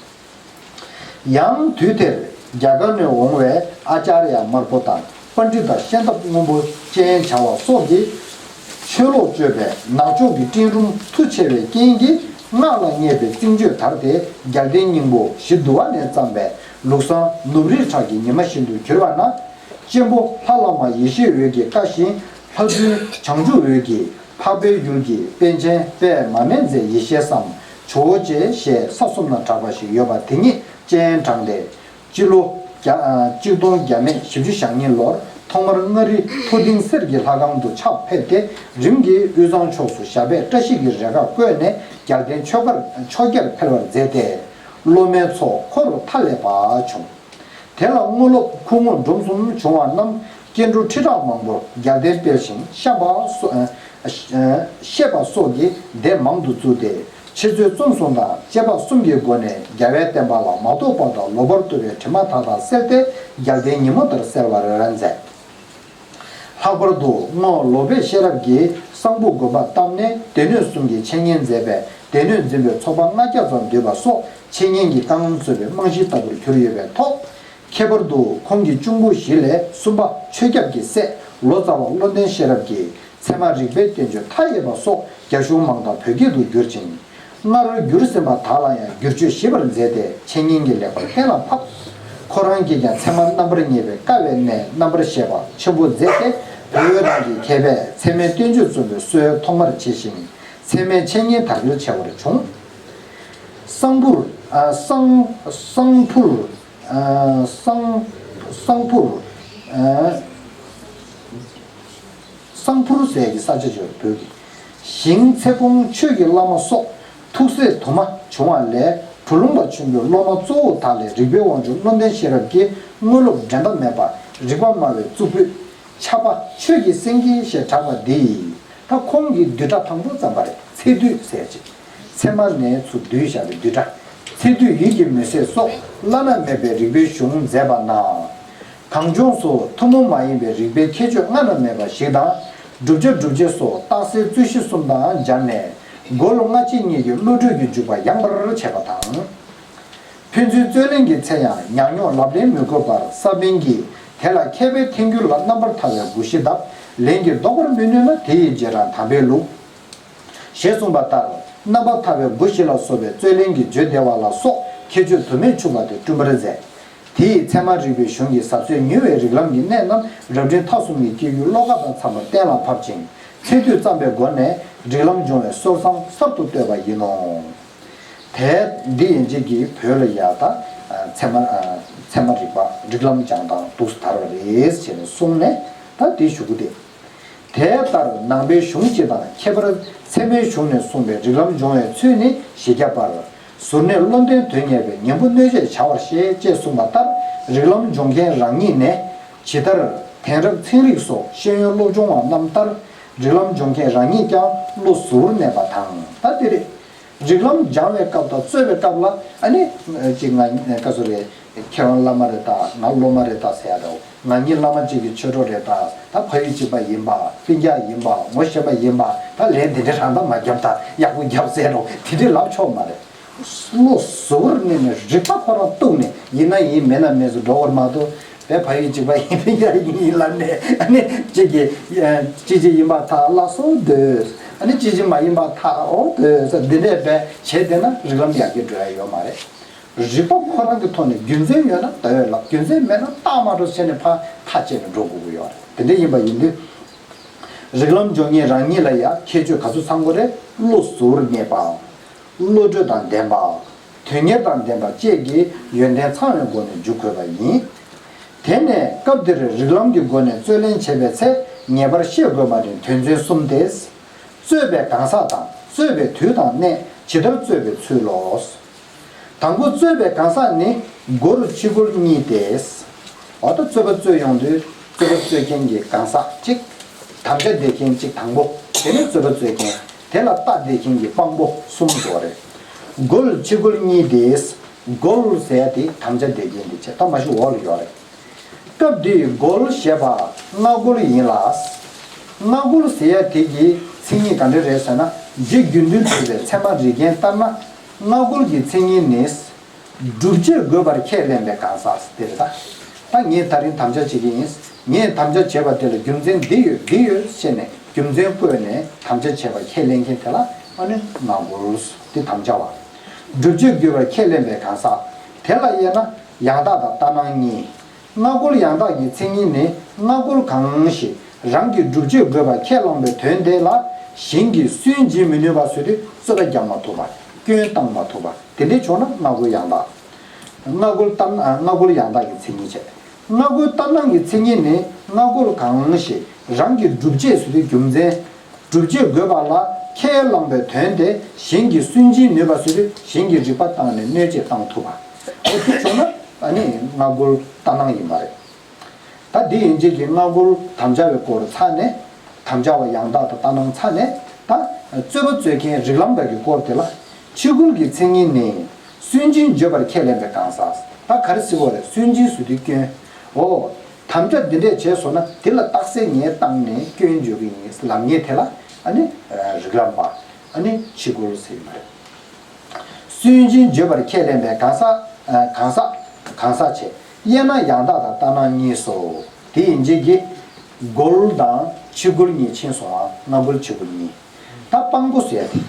ཡང་དུས་དེར་རྒྱ་གར་ནས་འོང་བའི་ཨ་ཙརྱ་དམར་པོ་དང་པཎྜི་ཏ་ཤེས་ཐབས་སྔོན་པོ་ཅན་བྱ་བ་སོགས་ཀྱིས་ཆོས་ལོག་སྤྱོད་པའི་ནག་ཕྱོགས་ཀྱི་སྤྲིན་རུམ་མཐུ་ཆེ་བའི་རྐྱེན་གྱིས་སྔགས་ལ་བསྙད་པའི་རྩིང་སྤྱོད་དར་ཏེ་རྒྱལ་བསྟན་སྙིང་པོ་ཞི་བསྡུ་བ་ནས་བརྩམས་པའི་ལུགས་བཟང་ནུབ་རིའི་བྲག་གི་ཉི་མ་བཞིན་དུ་གྱུར་པ་ན། གཅེན་པོ་ལྷ་བླ་མ་ཡེ་ཤེས་འོད་ཀྱི་བཀའ་བཞིན་ལྷ་བཙུན་བྱང་ཆུབ་འོད་ཀྱིས་འཕགས་པའི་ཡུལ་གྱི་པཎ་ཆེན་པདྨ་མཛད་ཡེ་ཤེས་སམ་ཇོ་བོ་རྗེ་ཞེས་ས་གསུམ་ན་གྲགས་པ་ཞིག་ཡོད་པ་དེ་ཉིད་སྤྱན་དྲངས་ཏེ། སྤྱི་ལོ་བརྒྱ། ཨ། གཅིག་སྟོང་བརྒྱ་མེད་བཞི་བཅུ་ཞེ་གཉིས་ལོར་ཐོག་མར་མངའ་རིས་མཐོ་ལྡིང་གསེར་གྱི་ལྷ་ཁང་དུ་ཕྱག་ཕེབས་ཏེ་རིམ་གྱིས་དབུས་གཙང་ཕྱོགས་སུ་ཞབས་པད་བཀྲ་ཤིས་ཀྱི་རེ་འགའ་བཀོད་ནས་རྒྱལ་བསྟན་ཆོས་གར་ཕྱོགས་བརྒྱར་འཕེལ་བར་མཛད་དེ། སློབ་མའི་ཚོགས་འཁོར་མཐའ་ཀླས་པ་བྱུང་། དེ་ལ་དངོས་སློབ་ཁུངས་དངོས་འབྲོམ་གསུམ་བྱུང་བ་རྣམས་སྐྱེ་འགྲོ་ཁྲི་ཕྲག་མང་པོར་རྒྱལ་བསྟན་སྤེལ་ཞིང་བཤམས་པ་སོགས། ཨ། བཤད་པ་སོགས་ཀྱི་སྡེ་མང་དུ་བཙུགས་ཏེ། འཆད་རྩོད་རྩོམ་གསུམ་དང་བཅས་པ་གསུམ་གྱི་སྒོ་ནས་རྒྱལ་བའི་བསྟན་པ་ལ་མ་རྟོགས་པ་དང་ལོག་པར་རྟོག་པའི་དྲི་མ་མཐའ་དག་བསལ་ཏེ་རྒྱལ་བསྟན་ཉིན་མོ་ལྟར་གསལ་བར་མཛད། ལྷག་པར་དུ་རྔོག་ལོ་པཎ་ཤེས་རབ་ཀྱིས་གསང་ཕུ་དགོན་པ་བཏབ་ནས་སྡེ་སྣོད་གསུམ་གྱི་འཆད་ཉན་མཛད་པས་ སྡེ་སྣོད་འཛིན་པའི་ཚོགས་པ་ལྔ་བརྒྱ་ཙམ་འདུས་པ་སོགས་འཆད་ཉན་གྱི་རྐང་ལམ་གཙོས་པའི་རྨང་གཞི་ལྟ་བུར་གྱུར་ཡོད་པའི་ཐོག་ཁྱད་པར་དུ་ཁོང་གི་གཅུང་པོ་བཞི་ལས་གསུམ་པ་ཆོས་སྐྱབས་ཀྱི་སྲས་ལོ་ཙཱ་བ་བློ་ལྡན་ཤེས་རབ་ཀྱིས་ཚད་མ་རིག་པའི་བསྟན་བཅོས་མཐའ་ཡས་པ་སོགས་རྒྱ་གཞུང་མང་དག་བོད་སྐད་དུ་བསྒྱུར་ཅིང་། སྔར་བསྒྱུར་ཟིན་པ་དག་ལ་ཡང་བསྒྱུར་བཅོས་ཞིབ་པར་མཛད་དེ་འཆད་ཉན་གྱི་ལེགས་པར་གཏན་ལ་ཕབ། ཁོ་རང་གིས་ཀྱང་ཚད་མ་རྣམ་པར་ངེས་པའི་དཀའ་བའི་གནད་རྣམ་པར་བཤད་པ་ཆེན་པོ་མཛད་དེ་བོད་རང་གི་མཁས་པས་ཚད་མའི་བསྟན་བཅོས་རྩོམ་པའི་སྲོལ་ཐོག་མར་ཕྱེ་ཞིང་། ཚད་མའི་འཆད་ཉན་དར་འཕེལ་ཆེ་བར་བྱུང་། གསང་ཕུར། ཨ། གསང་། གསང་ཕུར། ཨ། གསང་། གསང་ཕུར། ཨ། གསང་ཕུར་ཟེར་གྱི་ས་ཆ་ཅིག་ཡོད་བོད་ཀྱི། ཞིང་ཚེ་སྤོང་ཆོས་ཀྱི་བླ་མ་སོགས་ཐུགས་སྲས་དུ་མ་བྱུང་བ་ལས་གྲུབ་ལུང་པ་ཆེན་པོའི་སློབ་མ་གཙོ་བོ་དག་ལས་རིག་པའི་དབང་ཕྱུག་བློ་ལྡན་ཤེས་རབ་ཀྱི་དངོས་སློབ་འགྲན་ཟླ་མེད་པ་རིག་པ་སྨྲ་བའི་གཙུག་ཕུད། ཕྱྭ་པ་ཆོས་ཀྱི་སེང་གེ་ཞེས་གྲགས་པ་འདི་ཡིས། ད་ཁོང་གི་བསྡུས་གྲྭ་དང་པོ་བརྩམས་པ་རེད། ཚེ་བསྡུས་ཟེར་ཅིག་ཚད་མ་ནས་ཚུར་བསྡུས་བཞག་པའི་བསྡུས་གྲྭ། ཚེ་བསྡུས་ཡིད་ཀྱི་མུན་སེལ་སོགས་བླ་ན་མེད་པའི་རིག་པའི་གཞུང་མཛད་པ་ན། གངས་ལྗོངས་སུ་ཐུན་མོང་མ་ཡིན་པའི་རིག་པའི་ཁྱད་ཆོས་སྔ་ན་མེད་པ་ཞིག་དང་། བསྒྲུབ་བྱ་སྒྲུབ་བྱེད་སོགས་རྟགས་གསལ་རྩོད་གཞི་གསུམ་དང་སྦྱར་ནས། སྒོ་ལྔ་ཆེད་གཉིས་ཀྱི་བློ་གྲོས་ཀྱི་འཇུག་པ་ཡངས་པར་བྱས་པ་དང་། ཕན་ཚུན་རྩོད་གླེང་གི་ཚེ་ཡང་ཉག་ཉོག་ལབ་གླེང་མི་དགོས་པར་ས་པཎ་གྱིས་དེ་ལ་མཁས་པའི་ཐལ་འགྱུར་ལ་རྣམ་པར་ཐར་བའི་སྒོ་བཞི་དང་ལན་གྱིས་ལྡོག་པར་མི་ནུས་ན་དེ་ཡི་རྗེས་འབྲང་དམ་པའི་ལུགས། ཞེས་གསུངས་པ་ལྟར་རྣམ་པར་ཐར་པའི་སྒོ་བཞི་ལ་སོགས་པའི་རྩོད་གླེང་གི་བརྗོད་བདེ་བ་ལ་སོགས་ཁྱད་ཆོས་དུ་མས་ཕྱུག་པ་དེ་བསྐྲུན་པར་མཛད། དེ་ཡིས་ཚད་མ་རིག་པའི་གཞུང་གི་ཟབ་ཚད་མྱུར་བའི་རིགས་ལམ་གྱི་གནད་རྣམས་རབ་འབྲིང་ཐ་གསུམ་གྱི་སྐྱེ་རྒྱུད་བློ་དགའ་དང་འཚམས་པར་གཏན་ལ་ཕབ་ཅིང་ཚེ་བསྡུས་བརྩམས་པའི་སྒོ་ནས་རིགས་ལམ་སྦྱོང་བའི་སྲོལ་བཟང་གསར་དུ་བཏོད་པ་ཡིན་ནོ། དེ་འདི་ཡན་ཆད་ཀྱིས་བོད་ལ་ཡ་ད་ཚད་མ། ཚད་མ་རིག་པ་རིགས་ལམ་སྦྱང་སྟངས་འདུག་སེ་དར་བ་རེད་ཅེས་ནས་གསུངས་ནས་ད་འདི་ཞུ་གི་དེ། དེ་ལྟར་ནང་པའི་གཞུང་སྤྱི་དང་ཁྱད་པར་ཚད་མའི་གཞུང་ནས་གསུངས་པའི་རིགས་ལམ་སྦྱོང་བའི་ཚུལ་ནི་བཞི་བརྒྱ་པར། ཟུར་གནས་བློ་ལྡན་དོན་གཉེར་པའི་གཉེན་པོ་སྣོད་བཅས་བྱ་བར་བཤད་ཅེས་གསུངས་པ་ལྟར་རིགས་ལམ་སྦྱོང་མཁན་རང་ཉིད་ནས་ཇི་ལྟར་དེང་རབས་ཚན་རིག་སོགས་ཤེས་ཡོན་སློབ་སྦྱོང་བ་རྣམས་ལྟར་རིགས་ལམ་སྦྱོང་མཁན་རང་ཉིད་ཀྱང་བློ་གཟུ་བོར་གནས་པ་དང་ད་དེ་རེད། རིགས་ལམ་སྦྱང་བའི་སྐབས་དང་རྩོད་པའི་སྐབས་ལ་ཨ་ནི་ཅིག་ང་ཀ་ཟུ་རེད། ཁྱེད་རང་བླ་མ་རེད་ད། ང་སློབ་མ་རེད་ད་ཟེར་ཡ་འདྲ་བོ། ང་གཉིས་བླ་མ་གཅིག་གི་ཆོས་གྲོགས་རེད་ད། ད་ཕ་ཡུལ་གཅིག་པ་ཡིན་པ། སྤུན་ཀྱག་ཡིན་པ། ངོ་ཤེས་པ་ཡིན་པ། ད་ལན་འདི་འདྲ་རང་ད་མ་རྒྱབ་ད། ཡག་པོ་རྒྱབ་ཟེར་རོ། དེ་འདྲས་ལབ་ཆོག་མ་རེད། བློ་གཟུ་བོར་གནས་ནས་རིག་པ་ཁོ་རང་གཏུགས་ནས་ཡིན་ན་ཡིན་མེད་ན་མེད་ཟེར་འགྲོ་བར་མ་གཏོགས་པའི་ཕ་ཡུལ་གཅིག་པ་ཡིན་སྤུན་ཀྱག་ཡིན་ལབ་ནས་ཨ་ནི་གཅིག་གིས་ཅི་ཅི་ཡིན་པར་ཐལ་ལགས་སོ་འདོད། ཨ་ནི་ཅི་ཅི་མ་ཡིན་པར་ཐལ་འོ་འདོད་ཟེར་འདི་འདྲས་པའི་བྱས་བསྡད་ན་རིགས་ལམ་ཡར་རྒྱས་འགྲོ་ཡ་ཡོད་མ་རེད། རིག་པ་ཁོ་རང་གི་ཐོག་ནས་རྒྱུ་མཚན་ཡོད་ན་ད་ཡོད་ལབ། རྒྱུ་མཚན་མེད་ན་རྟགས་མ་འགྲོ་བྱས་ནས་ཕར་ཐག་བཅད་ནས་འགྲོ་དགོས་ཀྱི་ཡོད་རེད། དེ་འདྲ་ཡིན་པ་ཡིན་དུས། རིགས་ལམ་སྦྱོང་མཁན་རང་ཉིད་ལ་ཡང་ཁྱད་ཆོས་ག་ཚོད་ཚང་དགོས་རེད། བློ་གཟུ་བོར་གནས་པའམ། བློ་གྲོས་དང་ལྡན་པ། དོན་གཉེར་དང་ལྡན་པ་བཅས་ཀྱི་ཡོན་ཏན་ཚང་བའི་སྒོ་ནས་འཇུག་དགོས་པ་ཡིན། དེ་ནས་སྐབས་འདིར་རིགས་ལམ་གྱི་སྒོ་ནས་རྩོད་གླེང་བྱེད་པའི་ཚེ་ངེས་པར་ཤེས་དགོས་པ་ནི་དོན་ཚན་གསུམ་སྟེ། རྩོད་པའི་གང་ཟག་དང་རྩོད་པའི་དུས་དང་གནས་ཇི་ལྟར་རྩོད་པའི་ཚུལ་ལོ། དང་པོ་རྩོད་པའི་གང་ཟག་ནི་སྒོར་ཕྱི་སྒོར་གཉིས་ཏེ། འོ་ད་རྩོད་པ་རྩོད་ཡོང་དུས་རྩོད་པ་རྩོད་མཁན་གྱི་གང་ཟག་གཅིག་དམ་བཅའ་འདེབས་མཁན་གཅིག་དང་པོ། དེ་ནས་རྩོད་པ་རྩོད་མཁན། དེ་ལ་རྟགས་འདེབས་མཁན་གྱི་དཔང་པོ་གསུམ་ཡོད་རེད། སྒོར་ཕྱི་སྒོར་གཉིས་ཏེ། སྒོར་ཟེར་ཡ་དེ་དམ་བཅའ་འདེབས་མཁན་དེ་བྱས་ད་མ་གཞི་འོག་ལ་ཡོད་རེད། སྐབས་འདིའི་སྒོར་ཞེས་པ་སྔ་སྒོར་ཡིན་ལ། སྔ་སྒོར་ཟེར་ཡ་དེ་གི་མཚན་ཉིད་ག་འདྲ་རེད་ཟེར་ན་རྗེ་དགེ་འདུན་གྲུབ་པའི་ཚད་མ་རིག་རྒྱན་ལྟར་ན་སྔ་སྒོར་གྱི་མཚན་ཉིད་ནི། སྒྲུབ་བྱེད་དགོས་པར་ཁས་ལེན་པའི་གང་ཟག་དེ་རེད་ད། ད་ངས་ད་རིང་དམ་བཅའ་བྱེད་ཀྱི་ཡིན། ངས་དམ་བཅའ་བྱས་པ་དེ་ལ་རྒྱུ་མཚན་འདི་ཡོད་འདི་ཡོད་ཟེར་ནས་རྒྱུ་མཚན་བཀོད་ནས་དམ་བཅའ་བྱས་པ་ཁས་ལེན་མཁན་དེ་ལ་ཨ་ནི་སྔ་སྒོར་དེ་དམ་བཅའ་བ། སྒྲུབ་བྱེད་དགོས་པར་ཁས་ལེན་པའི་གང་ཟག་དེ་ལ་དབྱེ་ན་ཡང་དག་དང་ལྟར་སྣང་གཉིས། སྔ་རྒོལ་ཡང་དག་གི་མཚན་ཉིད་ནི་སྔ་རྒོལ་གང་ཞིག་རང་གིས་སྒྲུབ་བྱེད་དགོས་པ་ཁས་བླངས་པའི་དོན་དེ་ལ་གཞན་གྱིས་སུན་འབྱིན་མི་ནུས་པ་བཟོས་ཏེ་རྩོད་པ་རྒྱག་མ་ཐུབ་པ། སྐྱོན་བཏང་མ་ཐུབ་པ་དེ་འདྲའི་བྱུང་ན་སྔ་རྒོལ་ཡང་དག་སྔ་རྒོལ་ལྟར་སྔ་རྒོལ་ཡང་དག་གི་མཚན་ཉིད་བྱས། སྔ་རྒོལ་ལྟར་སྣང་གི་མཚན་ཉིད་ནི་སྔ་རྒོལ་གང་ཞིག་རང་གིས་སྒྲུབ་བྱེད་བཟོས་ཏེ་རྒྱུ་མཚན། སྒྲུབ་བྱེད་དགོས་པ་ལ་ཁས་བླངས་པའི་དོན་དེ་གཞན་གྱིས་སུན་འབྱིན་ནུས་པ་བཟོས་ཏེ་གཞན་གྱི་རིག་པ་བཏང་ནས་གནོད་བྱེད་བཏང་ཐུབ་པ། འོ་དེ་བྱུང་ན་ཨ་ནི་སྔ་རྒོལ་ལྟར་སྣང་ཡིན་པ་རེད། ད་འདི་ཡན་ཆད་ཀྱི་སྔ་རྒོལ་དམ་བཅའ་བའི་སྐོར་ཚར་ནས། དམ་བཅའ་བ་ཡང་དག་དང་ལྟར་སྣང་ཚར་ནས་ད་རྩོད་པ་རྩོད་མཁན་རིགས་ལམ་དག་གི་སྐོར་དེ་ལ་ཕྱི་རྒོལ་གྱི་མཚན་ཉིད་ནི་སུན་འབྱིན་བརྗོད་པར་ཁས་ལེན་པའི་གང་ཟག་ད་ག་རེ་ཟེར་བ་རེད། སུན་འབྱིན་ཟེར་དུས་སྐྱོན། འོ། དམ་བཅའ་འདི་འདྲས་བྱས་སོང་ན་དེ་ལ་རྟགས་གསལ་ངས་བཏང་ནས་སྐྱོན་བརྗོད་ཀྱི་ཡིན་ལབ་མཁན་དེ་ལ་ཨ་ནི་རིགས་ལམ་པ་ཨ་ནི་ཕྱི་རྒོལ་ཟེར་གྱི་མ་རེད། སུན་འབྱིན་བརྗོད་པར་ཁས་ལེན་པའི་གང་ཟག་གང་ཟག་གང་ཟག་བྱས། དབྱེ་ན་ཡང་དག་དང་ལྟར་སྣང་གཉིས་སོ། དེ་ཡིན་བྱེད་ཀྱི། རྒོལ་དང་ཕྱི་རྒོལ་གཉིས་ཕྱིན་སོང་ང་། སྔ་རྒོལ་ཕྱི་རྒོལ་གཉིས། ད་དཔང་པོ་ཟེར་ཡ་དེ།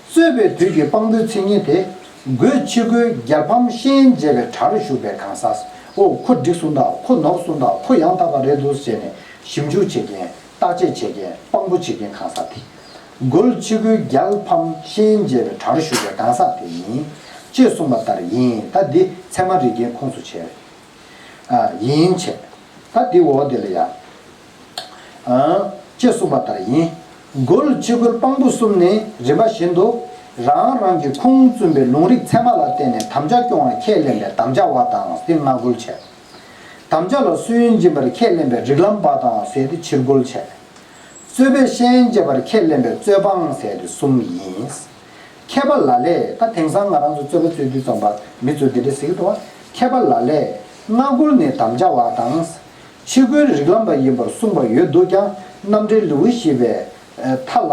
རྩོད་པའི་དུས་ཀྱི་དཔང་པོའི་མཚན་ཉིད་དེ། རྒོལ་ཕྱི་རྒོལ་རྒྱལ་ཕམ་ཤན་འབྱེད་པའི་གྲྭ་རུ་ཞུགས་པའི་གང་ཟག །ཨོ་ཁོ་འགྲིག་སོང་ད། ཁོ་ནོར་སོང་ད། ཁོ་ཡང་དག་པ་རེད་འདུག་ཟེར་ནས་ཞིབ་འཇུག་བྱེད་མཁན། བརྟག་དཔྱད་བྱེད་མཁན། དཔང་པོ་བྱེད་མཁན་གང་ཟག་དེ། རྒོལ་ཕྱི་རྒོལ་རྒྱལ་ཕམ་ཤན་འབྱེད་པའི་གྲྭ་རུ་ཞུགས་པའི་གང་ཟག་དེ་ཡིན། ཅེས་གསུངས་པ་ལྟར་ཡིན། ད་འདི་ཚད་མ་རིགས་ཀྱི་ཁུངས་སུ་བྱས། ཨ་ཡིན་བྱས། ད་འདི་འོག་དེ་ལ་ཡང་། ཨ་ཅེས་གསུངས་པ་ལྟར་ཡིན། རྒོལ་ཕྱི་རྒོལ་དཔང་པོ་གསུམ་ནི་རིམ་པ་བཞིན་དུ། རང་རང་གི་ཁུངས་བཙུན་པའི་ལུང་རིགས་ཚད་མ་ལ་བརྟེན་ནས་དམ་བཅའ་སྐྱོང་བར་ཁས་ལེན་པའི་དམ་བཅའ་བ་དང་དེ་སྔ་རྒོལ་བྱས། དམ་བཅའ་ལ་སུན་འབྱིན་པར་ཁས་ལེན་པའི་རིགས་ལམ་པ་དང་ཟེར་ཏེ་ཕྱིར་རྒོལ་བྱས། རྩོད་པའི་ཤན་འབྱེད་པར་ཁས་ལེན་པའི་རྩོད་དཔང་ཟེར་ཏེ་གསུམ་ཡིན། མཁས་པ་ལ་ལས། ད་དེང་སང་ང་རང་ཚོ་རྩོད་པ་རྩོད་དུས་ཙམ་པ་མི་ཚོས་འདི་འདྲ་ཟེར་གྱི་འདུག་བ། མཁས་པ་ལ་ལས། སྔ་རྒོལ་ནི་དམ་བཅའ་བ་དང་། ཕྱི་རྒོལ་རིགས་ལམ་པ་ཡིན་པར་གསུངས་པ་ཡོད་འདུག་ཀྱང་རྣམ་འགྲེལ་ལེའུ་བཞི་པའི་མཐའ་ལ་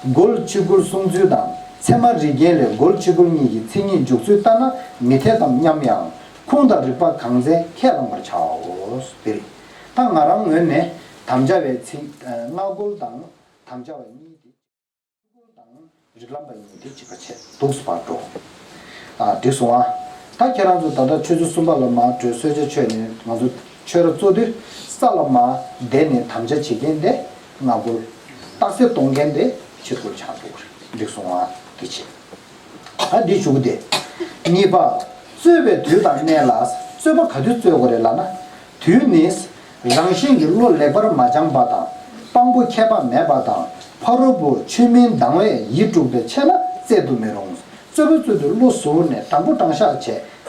རྒོལ་ཕྱི་རྒོལ་གསུང་ཚུལ་དང་ཚད་མ་རིགས་རྒྱན་ལས་རྒོལ་ཕྱི་རྒོལ་གཉིས་ཀྱི་མཚན་ཉིད་འཇོག་ཚུལ་ལྟར་ན་མི་འཐད་དམ་སྙམ་ཡང་། ཁུངས་དང་རིགས་པ་གང་འཚལ་ཁས་བླང་བར་བྱའོ། འདིར། ད་ང་རང་ངོས་ནས་དམ་བཅའ་བའི་ཚིག་སྔ་རྒོལ་དང་དམ་བཅའ་བ་གཉིས་ཏེ། ཕྱི་རྒོལ་དང་རིགས་ལམ་པ་གཉིས་ཏེ་གཅིག་པ་བྱས་འདུག་སེ་བར་འགྲོ། ཨ་འགྲིག་སོང་ཨ། ད་ཁྱེད་རང་ཚོ་ད་ལྟ་ཆུ་ཚོད་གསུམ་པ་ལ་མར་འགྲོ། གསོལ་ཇ་མཆོད་ནས་ང་ཚོ་ཆོས་ར་རྩོད་དུས་ས་ལ་མར་བསྡད་ནས་དམ་བཅའ་བྱེད་མཁན་དེ་སྔ་རྒོལ། རྟགས་གསལ་གཏོང་མཁན་དེ་ཕྱི་རྒོལ་ཆགས་འགྲོ་གི་རེད། འགྲིག་སོང་ཨ། འདི་བྱས། ད་འདི་ཞུ་གི་དེ། གཉིས་པ། རྩོད་པའི་དུས་དང་གནས་ལ། རྩོད་པ་ག་དུས་རྩོད་དགོས་རེད་ལབ་ན། དུས་ནི། རང་བཞིན་གྱིས་བློ་ལེགས་པར་མ་སྦྱངས་པ་དང་། དཔང་པོ་མཁས་པ་མེད་པ་དང་། ཕ་རོལ་པོ་ཆོས་མིན་སྡང་བས་ཡིད་དཀྲུགས་པའི་ཆེད་ལ་རྩོད་དུ་མི་རུང་། རྩོད་པ་རྩོད་དུས་བློ་གཟུར་ནས་དྲང་པོ་དྲང་བཞག་བྱས་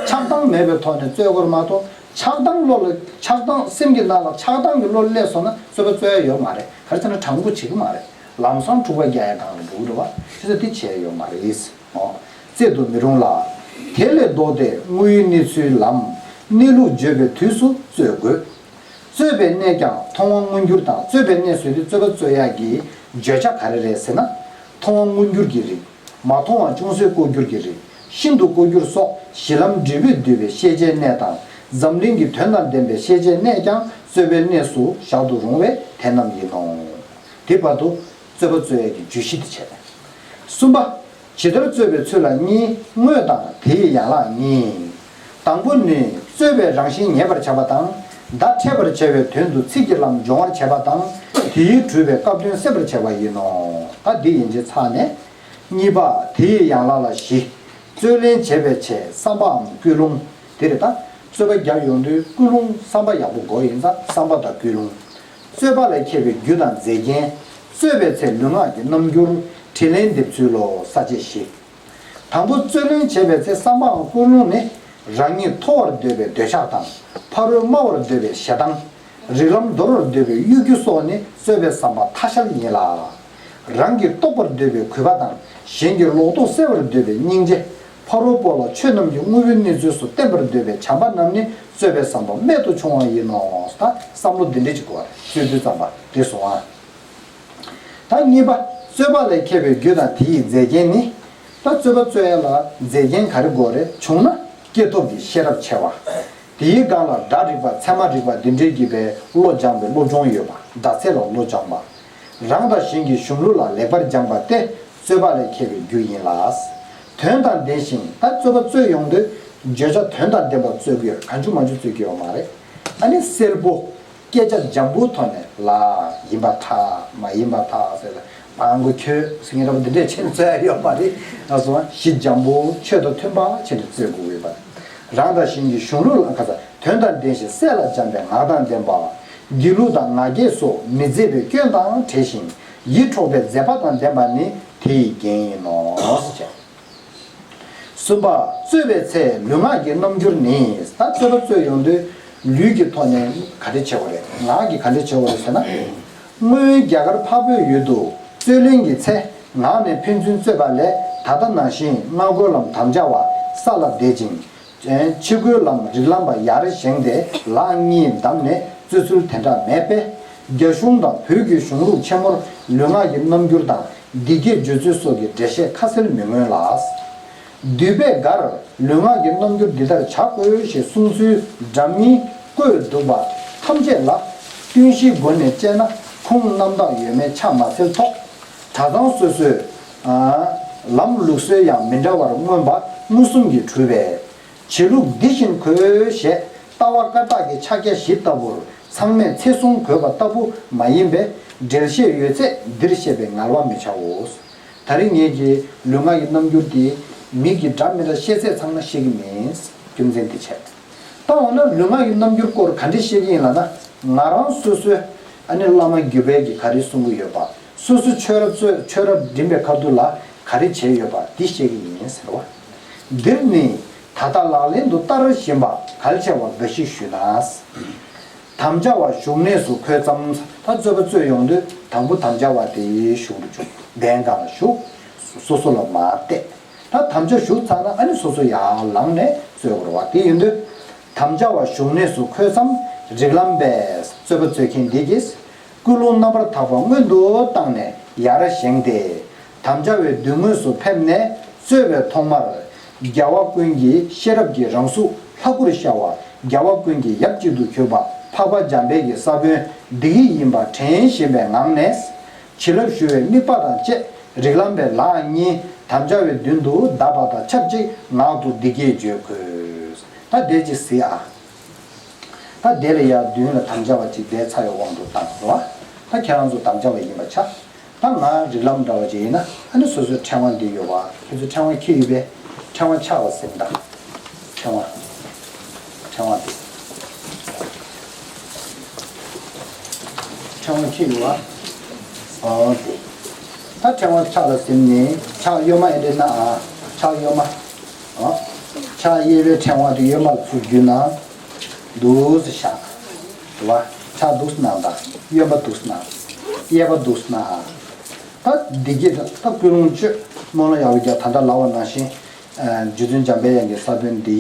ཆགས་སྡང་མེད་པའི་ཐོག་ནས་རྩོད་དགོས་རེད་མ་གཏོགས། ཆགས་སྡང་བློ་ལ་ཆགས་སྡང་སེམས་ཀྱི་ནང་ལ་ཆགས་སྡང་གི་བློ་སླེབས་སོང་ན་རྩོད་པ་རྩོད་ཡ་ཡོད་མ་རེད། ག་རེ་ཟེར་ན་དྲང་པོ་བྱེད་ཀྱི་མ་རེད། ལམ་སང་འཁྲུག་པ་རྒྱག་ཡ་སྒང་ལ་འགྲོ་གི་རེད་བ། བྱས་ཙང་དེ་བྱས་ཡ་ཡོད་མ་རེད། ཨོ། རྩོད་དུ་མི་རུང་ལ། དེ་ལས་ལྡོག་སྟེ་དངོས་ཡུལ་གནས་ཚུལ་ལམ། གནས་ལུགས་བརྗོད་པའི་དུས་སུ་རྩོད་དགོས། རྩོད་པའི་གནས་ཀྱང་མཐོང་བ་མངོན་གྱུར་དང་། རྩོད་པའི་གནས་ཟེར་དུས་རྩོད་པ་རྩོད་ཡག་གི་བརྗོད་བྱ་ག་རེ་རེད་ཟེར་ན། མཐོང་བ་མངོན་གྱུར་གྱི་རིགས། མ་མཐོང་བ་ཅུང་ཟད་ལྐོག་གྱུར་གྱི་རིགས། ཤིན་ཏུ་ལྐོག་གྱུར་སོགས་གཞི་ལམ་འབྲས་བུས་བསྡུས་པའི་ཤེས་བྱའི་གནས་དང་། འཛམ་གླིང་གི་དོན་དང་ལྡན་པའི་ཤེས་བྱའི་གནས་ཀྱང་རྩོད་པའི་གནས་སུ་བཞག་ཏུ་རུང་བས་དེ་རྣམས་ཡིན་ནོ། དེ་བར་དུ་རྩོད་པ་རྩོད་ཡས་ཀྱི་བརྗོད་གཞི་དེ་བྱས་པས། གསུམ་པ། ཇི་ལྟར་རྩོད་པའི་ཚུལ་ལ་གཉིས། དངོས་དང་དེའི་ཡན་ལག་གཉིས། དང་པོ་ནི་རྩོད་པའི་རང་བཞིན་ངེས་པར་བྱ་བ་དང་། བརྡ་འཕྲད་པར་བྱ་བའི་དོན་དུ་ཚིག་གི་ལམ་སྦྱོང་བར་བྱ་བ་དང་། དེའི་གྲུབ་པའི་སྐབས་དོན་གསལ་བར་བྱ་བ་ཡིན་ནོ། ད་འདི་ཡན་ཆད་ཚར་ནས། གཉིས་པ། དེ་ཡི་ཡན་ལག་ལ་བཞི། རྩོད་ལེན་བྱེད་པའི་ཆེད་བསམ་པའམ་ཀུན་སློང་། དེ་རེད་ད། རྩོད་པ་རྒྱག་ཡོང་དུས་ཀུན་སློང་བསམ་པ་ཡག་པོ་དགོས་ཡིན་ཙང་བསམ་པ་དང་ཀུན་སློང་། རྩོད་པ་ལས་ཁྱད་པའི་རྒྱུ་དང་རྫས་རྐྱེན། རྩོད་པའི་ཚེ་ལུས་ངག་གི་རྣམ་འགྱུར། དྲིས་ལན་འདེབས་ཚུལ་ལོ། ས་བཅད་བཞི། དང་པོ་རྩོད་ལེན་བྱེད་པའི་ཚེ་བསམ་པའམ་ཀུན་སློང་ནི། རང་ཉིད་མཐོ་བར་འདོད་པའི་འདོད་ཆགས་དང་། ཕ་རོལ་དམའ་བར་འདོད་པའི་ཞེ་སྡང་། རིགས་ལམ་འདོར་བར་འདོད་པའི་གཡོ་སྒྱུ་སོགས་ནི་རྩོད་པའི་བསམ་པ་ཐ་ཤལ་ཡིན་ལ། རང་གིས་རྟོགས་པར་འདོད་པའི་གུས་པ་དང་། གཞན་གྱི་ལོག་རྟོག་སེལ་བར་འདོད་པའི་སྙིང་རྗེ། ཕ་རོལ་པོ་ལ་ཆོས་རྣམས་ཀྱི་དངོས་པོའི་གནས་ཚུལ་སོགས་བསྟན་པར་འདོད་པའི་བྱམས་པ་རྣམས་ནི་རྩོད་པའི་བསམ་པ་རྨད་དུ་བྱུང་བ་ཡིན་ནོ། ད་བསམ་བློ་འདི་འདྲ་ཅིག་དགོས་པ་རེད། རྩོད་དུས་ཙམ་པ་དེ་སོང་ཨ། ད་གཉིས་པ། རྩོད་པ་ལས་ཁྱད་པའི་རྒྱུ་དང་དེ་ཡི་རྫས་རྐྱེན་ནི། ད་རྩོད་པ་རྩོད་ཡ་ལ་རྫས་རྐྱེན་ག་རེ་དགོས་རེད། བྱུང་ན་སྐྱེས་ཐོབ་ཀྱི་ཤེས་རབ་ཆེ་བ། དེའི་སྒང་ལ་སྒྲ་རིག་པ་ཚད་མ་རིག་པ་འདི་འདྲའི་གི་པའི་བློ་སྦྱངས་པའི་སློབ་སྦྱོང་ཡོད་པ། སྒྲ་ཚད་ལ་བློ་སྦྱངས་པ། རང་དང་གཞན་གྱི་གཞུང་ལུགས་ལ་ལེགས་པར་སྦྱངས་པ་སྟེ་རྩོད་པ་ལས་ཁྱད་པའི་རྒྱུ་ཡིན་ལ། དོན་དང་ལྡན་ཞིང་ད་རྩོད་པ་རྩོད་ཡོང་དུས་བརྗོད་བྱ་དོན་དང་ལྡན་པ་རྩོད་དགོས། གང་བྱུང་མང་བྱུང་རྩོད་ཀྱི་ཡོད་མ་རེད། ཨ་ནི་གསལ་པོ། སྐད་ཆ་འཇམ་པོའི་ཐོག་ནས་ལ་ཡིན་པར་ཐལ། མ་ཡིན་པར་ཐལ་ཟེར་ལ་མང་གོ་ཁྱོད་ཟེར་མཁན་འདྲ་པོ་འདི་འདྲས་བྱས་ནས་རྩོད་ཡ་ཡོད་མ་རེད། ང་སོང་གཞི་འཇམ་པོ་ཆོས་དང་མཐུན་པ་བྱས་ནས་རྩོད་དགོས་ཡོད་པ་རེད། རང་དང་གཞན་གྱི་གཞུང་ལུགས་ལ་ཁ་ས་དོན་དང་ལྡན་ཞིང་གསལ་ལ་འཇམ་པའི་ངག་དང་ལྡན་པ། སྒྱིད་ལུག་དང་ང་རྒྱལ་སོགས་མི་མཛེས་པའི་སྐྱོན་དང་བྲལ་ཞིང་ཡིད་འཕྲོག་པའི་མཛེས་པ་དང་ལྡན་པ་ནི་དེ་ཡི་རྒྱན་ཡིན་ནོ། གསུམ་པ། རྩོད་པའི་ཚེ་ལུས་ངག་གི་རྣམ་འགྱུར་ནི། ད་རྩོད་པ་རྩོད་ཡོང་དུས་ལུས་ཀྱི་ཐོག་ནས་ག་འདྲ་བྱེད་དགོས་རེད། ངག་གིས་ག་འདྲ་བྱེད་དགོས་རེད་ཟེར་ན། སྔོན་རྒྱ་གར་འཕགས་པའི་ཡུལ་དུ་རྩོད་ལེན་གྱི་ཚེ་ངག་ནས་ཕན་ཚུན་རྩོད་པ་ལས་ད་ལྟ་ནང་བཞིན་སྔ་རྒོལ་ལམ་དམ་བཅའ་བ་ས་ལ་བསྡད་ཅིང་། ཕྱི་རྒོལ་ལམ་རིགས་ལམ་པ་ཡར་བཞེངས་ཏེ་ལག་གཉིས་བསྡམས་ནས་རྩོད་ཚུལ་དེ་འདྲ་མེད་པས། རྒྱ་གཞུང་དང་བོད་ཀྱི་གཞུང་ལུགས་ཆེན་མོར་ལུས་ངག་གི་རྣམ་འགྱུར་དང་འདི་སྐད་བརྗོད་ཚུལ་སོགས་ཀྱི་འགྲེལ་བཤད་ཁ་གསལ་མི་མངོན་ལ། འདུས་པའི་སྒར་ལུས་ངག་གི་རྣམ་འགྱུར་འདི་ལྟར་བྱ་དགོས་ཞེས་གསུངས་ཚུལ་འདྲ་མིན་བཀོད་འདུག་པ་ཐམས་ཅད་ལ་བསྟུན་གཞིའི་སྒོ་ནས་དཔྱད་ན་ཁུངས་རྣམ་དག་ཡོད་མེད་ཆ་མ་འཚལ་ཐོག་གྲྭ་ཚང་སོ་སོའི་ལམ་ལུགས་སྲོལ་ཡང་མི་འདྲ་བར་མངོན་པ་མངོན་སུམ་གྱིས་གྲུབ་པས། བྱེད་ལུགས་འདི་བཞིན་དགོས་ཞེས་ལྟ་བ་བཀའ་རྟགས་ཀྱི་ཕྱག་རྒྱ་བཞི་ལྟ་བུར་ཚང་མས་ཚད་བཟུང་དགོས་པ་ལྟ་བུ་མ་ཡིན་པས། འགྲེལ་བཤད་ཡོད་ཚད་འདིར་བཤད་པའི་ངལ་བ་མི་བྱའོ། ད་རེས་ངེད་ཀྱིས་ལུས་ངག་གི་རྣམ་འགྱུར་དེ་མིག་གིས་འདྲ་མི་འདྲ་ཤེས་ཚད་ཚང་མ་ཤེས་ཀྱི་མིན། རྒྱུ་མཚན་དེ་བྱས། ད་འོ་ན་ལུས་ངག་གི་རྣམ་འགྱུར་སྐོར་ག་འདྲ་ཤེས་ཀྱི་ཡིན་ལབ་ན། ང་རང་སོ་སོའི་ཨ་ནི་བླ་མ་བརྒྱུད་པའི་གི་ག་རེ་གསུང་གི་ཡོད་པ། སོ་སོ་ཆོས་རབ་རྩོད་ཆོས་རབ་འབྲིང་པའི་ཁ་ཐུག་ལ་ག་རེ་བྱས་ཡོད་པ་འདི་ཤེས་ཀྱི་ཡིན་ཟེར་བ། འདིར་ནི་ད་ལྟ་ལག་ལེན་དུ་བསྟར་བཞིན་པ་གལ་ཆེ་བ་འགའ་ཞིག་ཞུས་ན། དམ་བཅའ་བ་བཞུགས་གནས་སུ་འཁོད་ཙམ། ད་རྩོད་པ་རྩོད་ཡོང་དུས་དང་པོ་དམ་བཅའ་བ་དེ་བཞུགས་རུ་བཅུག་གདན་སྒང་ལ་བཞུགས། སོ་སོ་ལ་མ་བལྟས། ད་དམ་བཅའ་བཞུགས་ཚར་ན་ཨ་ནི་སོ་སོ་ཡར་ལངས་ནས་རྩོད་དགོས་རེད་བ། དེ་ཡིན་དུས། དམ་བཅའ་བ་བཞུགས་གནས་སུ་འཁོད་ཙམ། རིགས་ལམ་པས་རྩོད་པ་རྩོད་མཁན་འདི་གིས། ཀུན་སློང་རྣམ་པར་དག་པ་སྔོན་དུ་བཏང་ནས་ཡར་བཞེངས་ཏེ། དམ་བཅའ་བའི་མདུན་ངོས་སུ་ཕེབས་ནས་རྩོད་པའི་ཐོག་མར། རྒྱལ་བ་ཀུན་གྱི་ཤེས་རབ་ཀྱི་རང་གཟུགས་ལྷ་སྐུར་ཤར་བ། རྒྱལ་བ་ཀུན་གྱི་ཡབ་གཅིག་ཏུ་གྱུར་པ་འཕགས་པ་འཇམ་དཔལ་གྱི་ས་བོན་བདེ་སྐྱིད་ཡིན་པ་དྲན་བཞིན་པའི་ངང་ནས། བྱིན་རླབས་ཞུ་བའི་དམིགས་པ་དང་བཅས་རིགས་ལམ་པའི་ལག་གཉིས་དམ་བཅའ་བའི་མདུན་དུ་བརྡབས་པ་དང་ཆབས་ཅིག་ངག་ཏུ་འདི་སྐད་བརྗོད་དགོས། ད་དེ་ཅིག་གཟིགས་ཨ། ད་དེ་ལ་ཡར་མདུན་ལ་དམ་བཅའ་བ་ཅིག་བསྡད་ཚར་བའི་དབང་དུ་བཏང་རོགས། ད་ཁྱེད་རང་ཚོ་དམ་བཅའ་བ་ཡིན་པ་ཆགས། ད་ང་རིགས་ལམ་འདྲ་བ་ཅིག་ཡིན་ན་ཨ་ནི་སོ་སོའི་ཕྲེང་བ་འདི་ཡོད་པ། ཁྱེད་ཚོས་ཕྲེང་བ་འཁྱེར་ཡོད་པས། ཕྲེང་བ་ཕྱག་ལ་ཟིན་དང་། ཕྲེང་བ། ཕྲེང་བ་འདི། ཕྲེང་བ་འཁྱེར་ཡོད་པ། ཨོ་དེ། ད་ཕྲེང་བ་ཕྱག་ལ་ཟིན་ནས་ཕྱག་གཡོན་མ་ཨེ་འདྲེ་ན་ཨ། ཕྱག་གཡོན་མ། ཨོ། ཕྱག་གཡས་པའི་ཕྲེང་བ་དེ་གཡོན་མ་ལ་ཚུར་བརྒྱུད་ན། འདུག་སེ་བཞག་རེད་བ། ཕྱག་འདུག་སེ་གནང་དང་། གཡོན་པ་འདུག་སེ་གནང་། གཡས་པ་འདུག་སེ་གནང་། ད་འདི་གྱིས་ད་ཀུན་སློང་བཅོས། སྨོན་ལམ་ཡག་པོ་རྒྱག་ད་ལྟ་ལབ་པ་ནང་བཞིན། རྗེ་བཙུན་འཇམ་པའི་དབྱངས་ཀྱི་ས་བོན་འདི་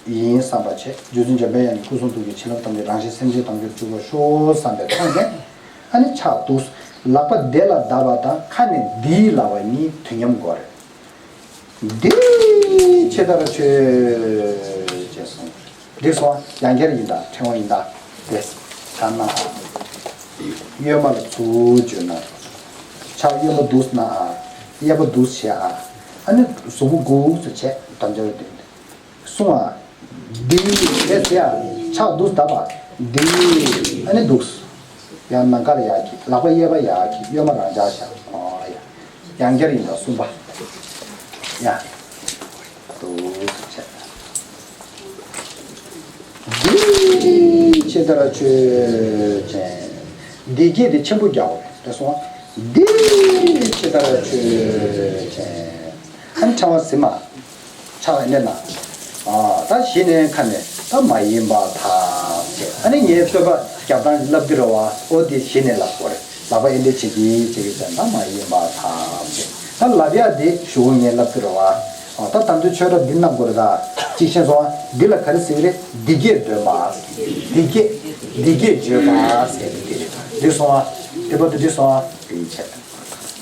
ཡིན་བསམ་པ་བྱས། རྗེ་བཙུན་འཇམ་པའི་དབྱངས་ཀྱི་སྐུ་གསུང་ཐུགས་ཀྱི་བྱིན་རླབས་ཐམས་ཅད་རང་གཞན་སེམས་ཅན་ཐམས་ཅད་གྲུབ་པར་ཤོག་བསམ་པའི་ཐོག་ནས། ཨ་ནི་ཕྱག་འདུག་སེ་ལག་པ་བདེ་ལ་བརྡབས་པ་དང་ཁ་ནས་འདི་ལབ་པ་གཉིས་དུས་མཉམ་དགོས་རེད། འདི་ཇི་ལྟར་མཆོད་ཅེས་གསུངས། འདི་སོང་ཡང་བསྐྱར་ཡིན་ད་ཕྲེང་བ་ཡིན་ད། དེ་ད་ན། གཡོན་མ་ལ་ཚུར་བརྗོད་ན། ཕྱག་གཡོན་པ་འདུག་སེ་ན་ཨ། གཡས་པ་འདུག་སེ་བྱས་ཨ། ཨ་ནི་གཟུགས་པོ་སྒུག་སེ་བྱས་དམ་བཅའ་བའི་སྟེང་དུ། གསུང་ཨ། འདི་དེ་ཟེར་ཨ། ཕྱག་འདུག་སེ་བརྡབས་པ། འདི་ཨ་ནི་འདུག་སེ། ཡང་ནམ་མཁའ་ལ་ཡར་འཁྱེར། ལག་པ་གཡས་པ་ཡར་འཁྱེར། གཡོན་མ་རང་འཇགས་བཞག་ཨོ་ཡ། ཡང་བསྐྱར་ཡིན་ད་གསུམ་པ། ཡ། འདུག་སེ་བྱས། འདི་ཇི་ལྟར་མཆོད་ཅེས། འདི་སྐད་དེ་ཆེན་པོ་རྒྱག་དགོས་རེད་སོང་། འདི་ཇི་ལྟར་མཆོད་ཅེས། ཨ་ནི་ཕྲེང་བ་ཟིན་མ། ཕྱག་ཨེ་འདྲེ་ན། ཨ་ད་གཞི་ནས་ཁ་ནས་ད་མ་ཡིན་པར་ཐལ་ཅེས། ཨ་ནི་ངའི་རྩོད་པ་རྒྱབ་སྟངས་ལབ་ཀྱི་རེད་བ། ཨོ་དེ་གཞི་ནས་ལབ་དགོས་རེད། ལག་པ་ཨེ་འདྲེ་བྱེད་ཀྱི་བྱེད་ཀྱི་ཟེར་ན་མ་ཡིན་པར་ཐལ་ཅེས། ད་ལབ་ཡག་དེ་ཞུ་ངས་ལབ་ཀྱི་རེད་བ། ཨ་ད་ད་དུང་ཆོས་ར་འདི་གནང་དགོས་རེད་ད། གཅིག་ཤེས་སོང་ཨ། འདི་ལ་ག་རེ་ཟེར་གྱི་རེད། འདི་སྐད་འདོན་པ། འདི་སྐད། འདི་སྐད་བརྗོད་པ་ཟེར་གྱི་འདི་རེད། འགྲིག་སོང་ཨ། འདི་པ་དུ་འགྲིག་སོང་ཨ། དེ་ཡིན་ཆད།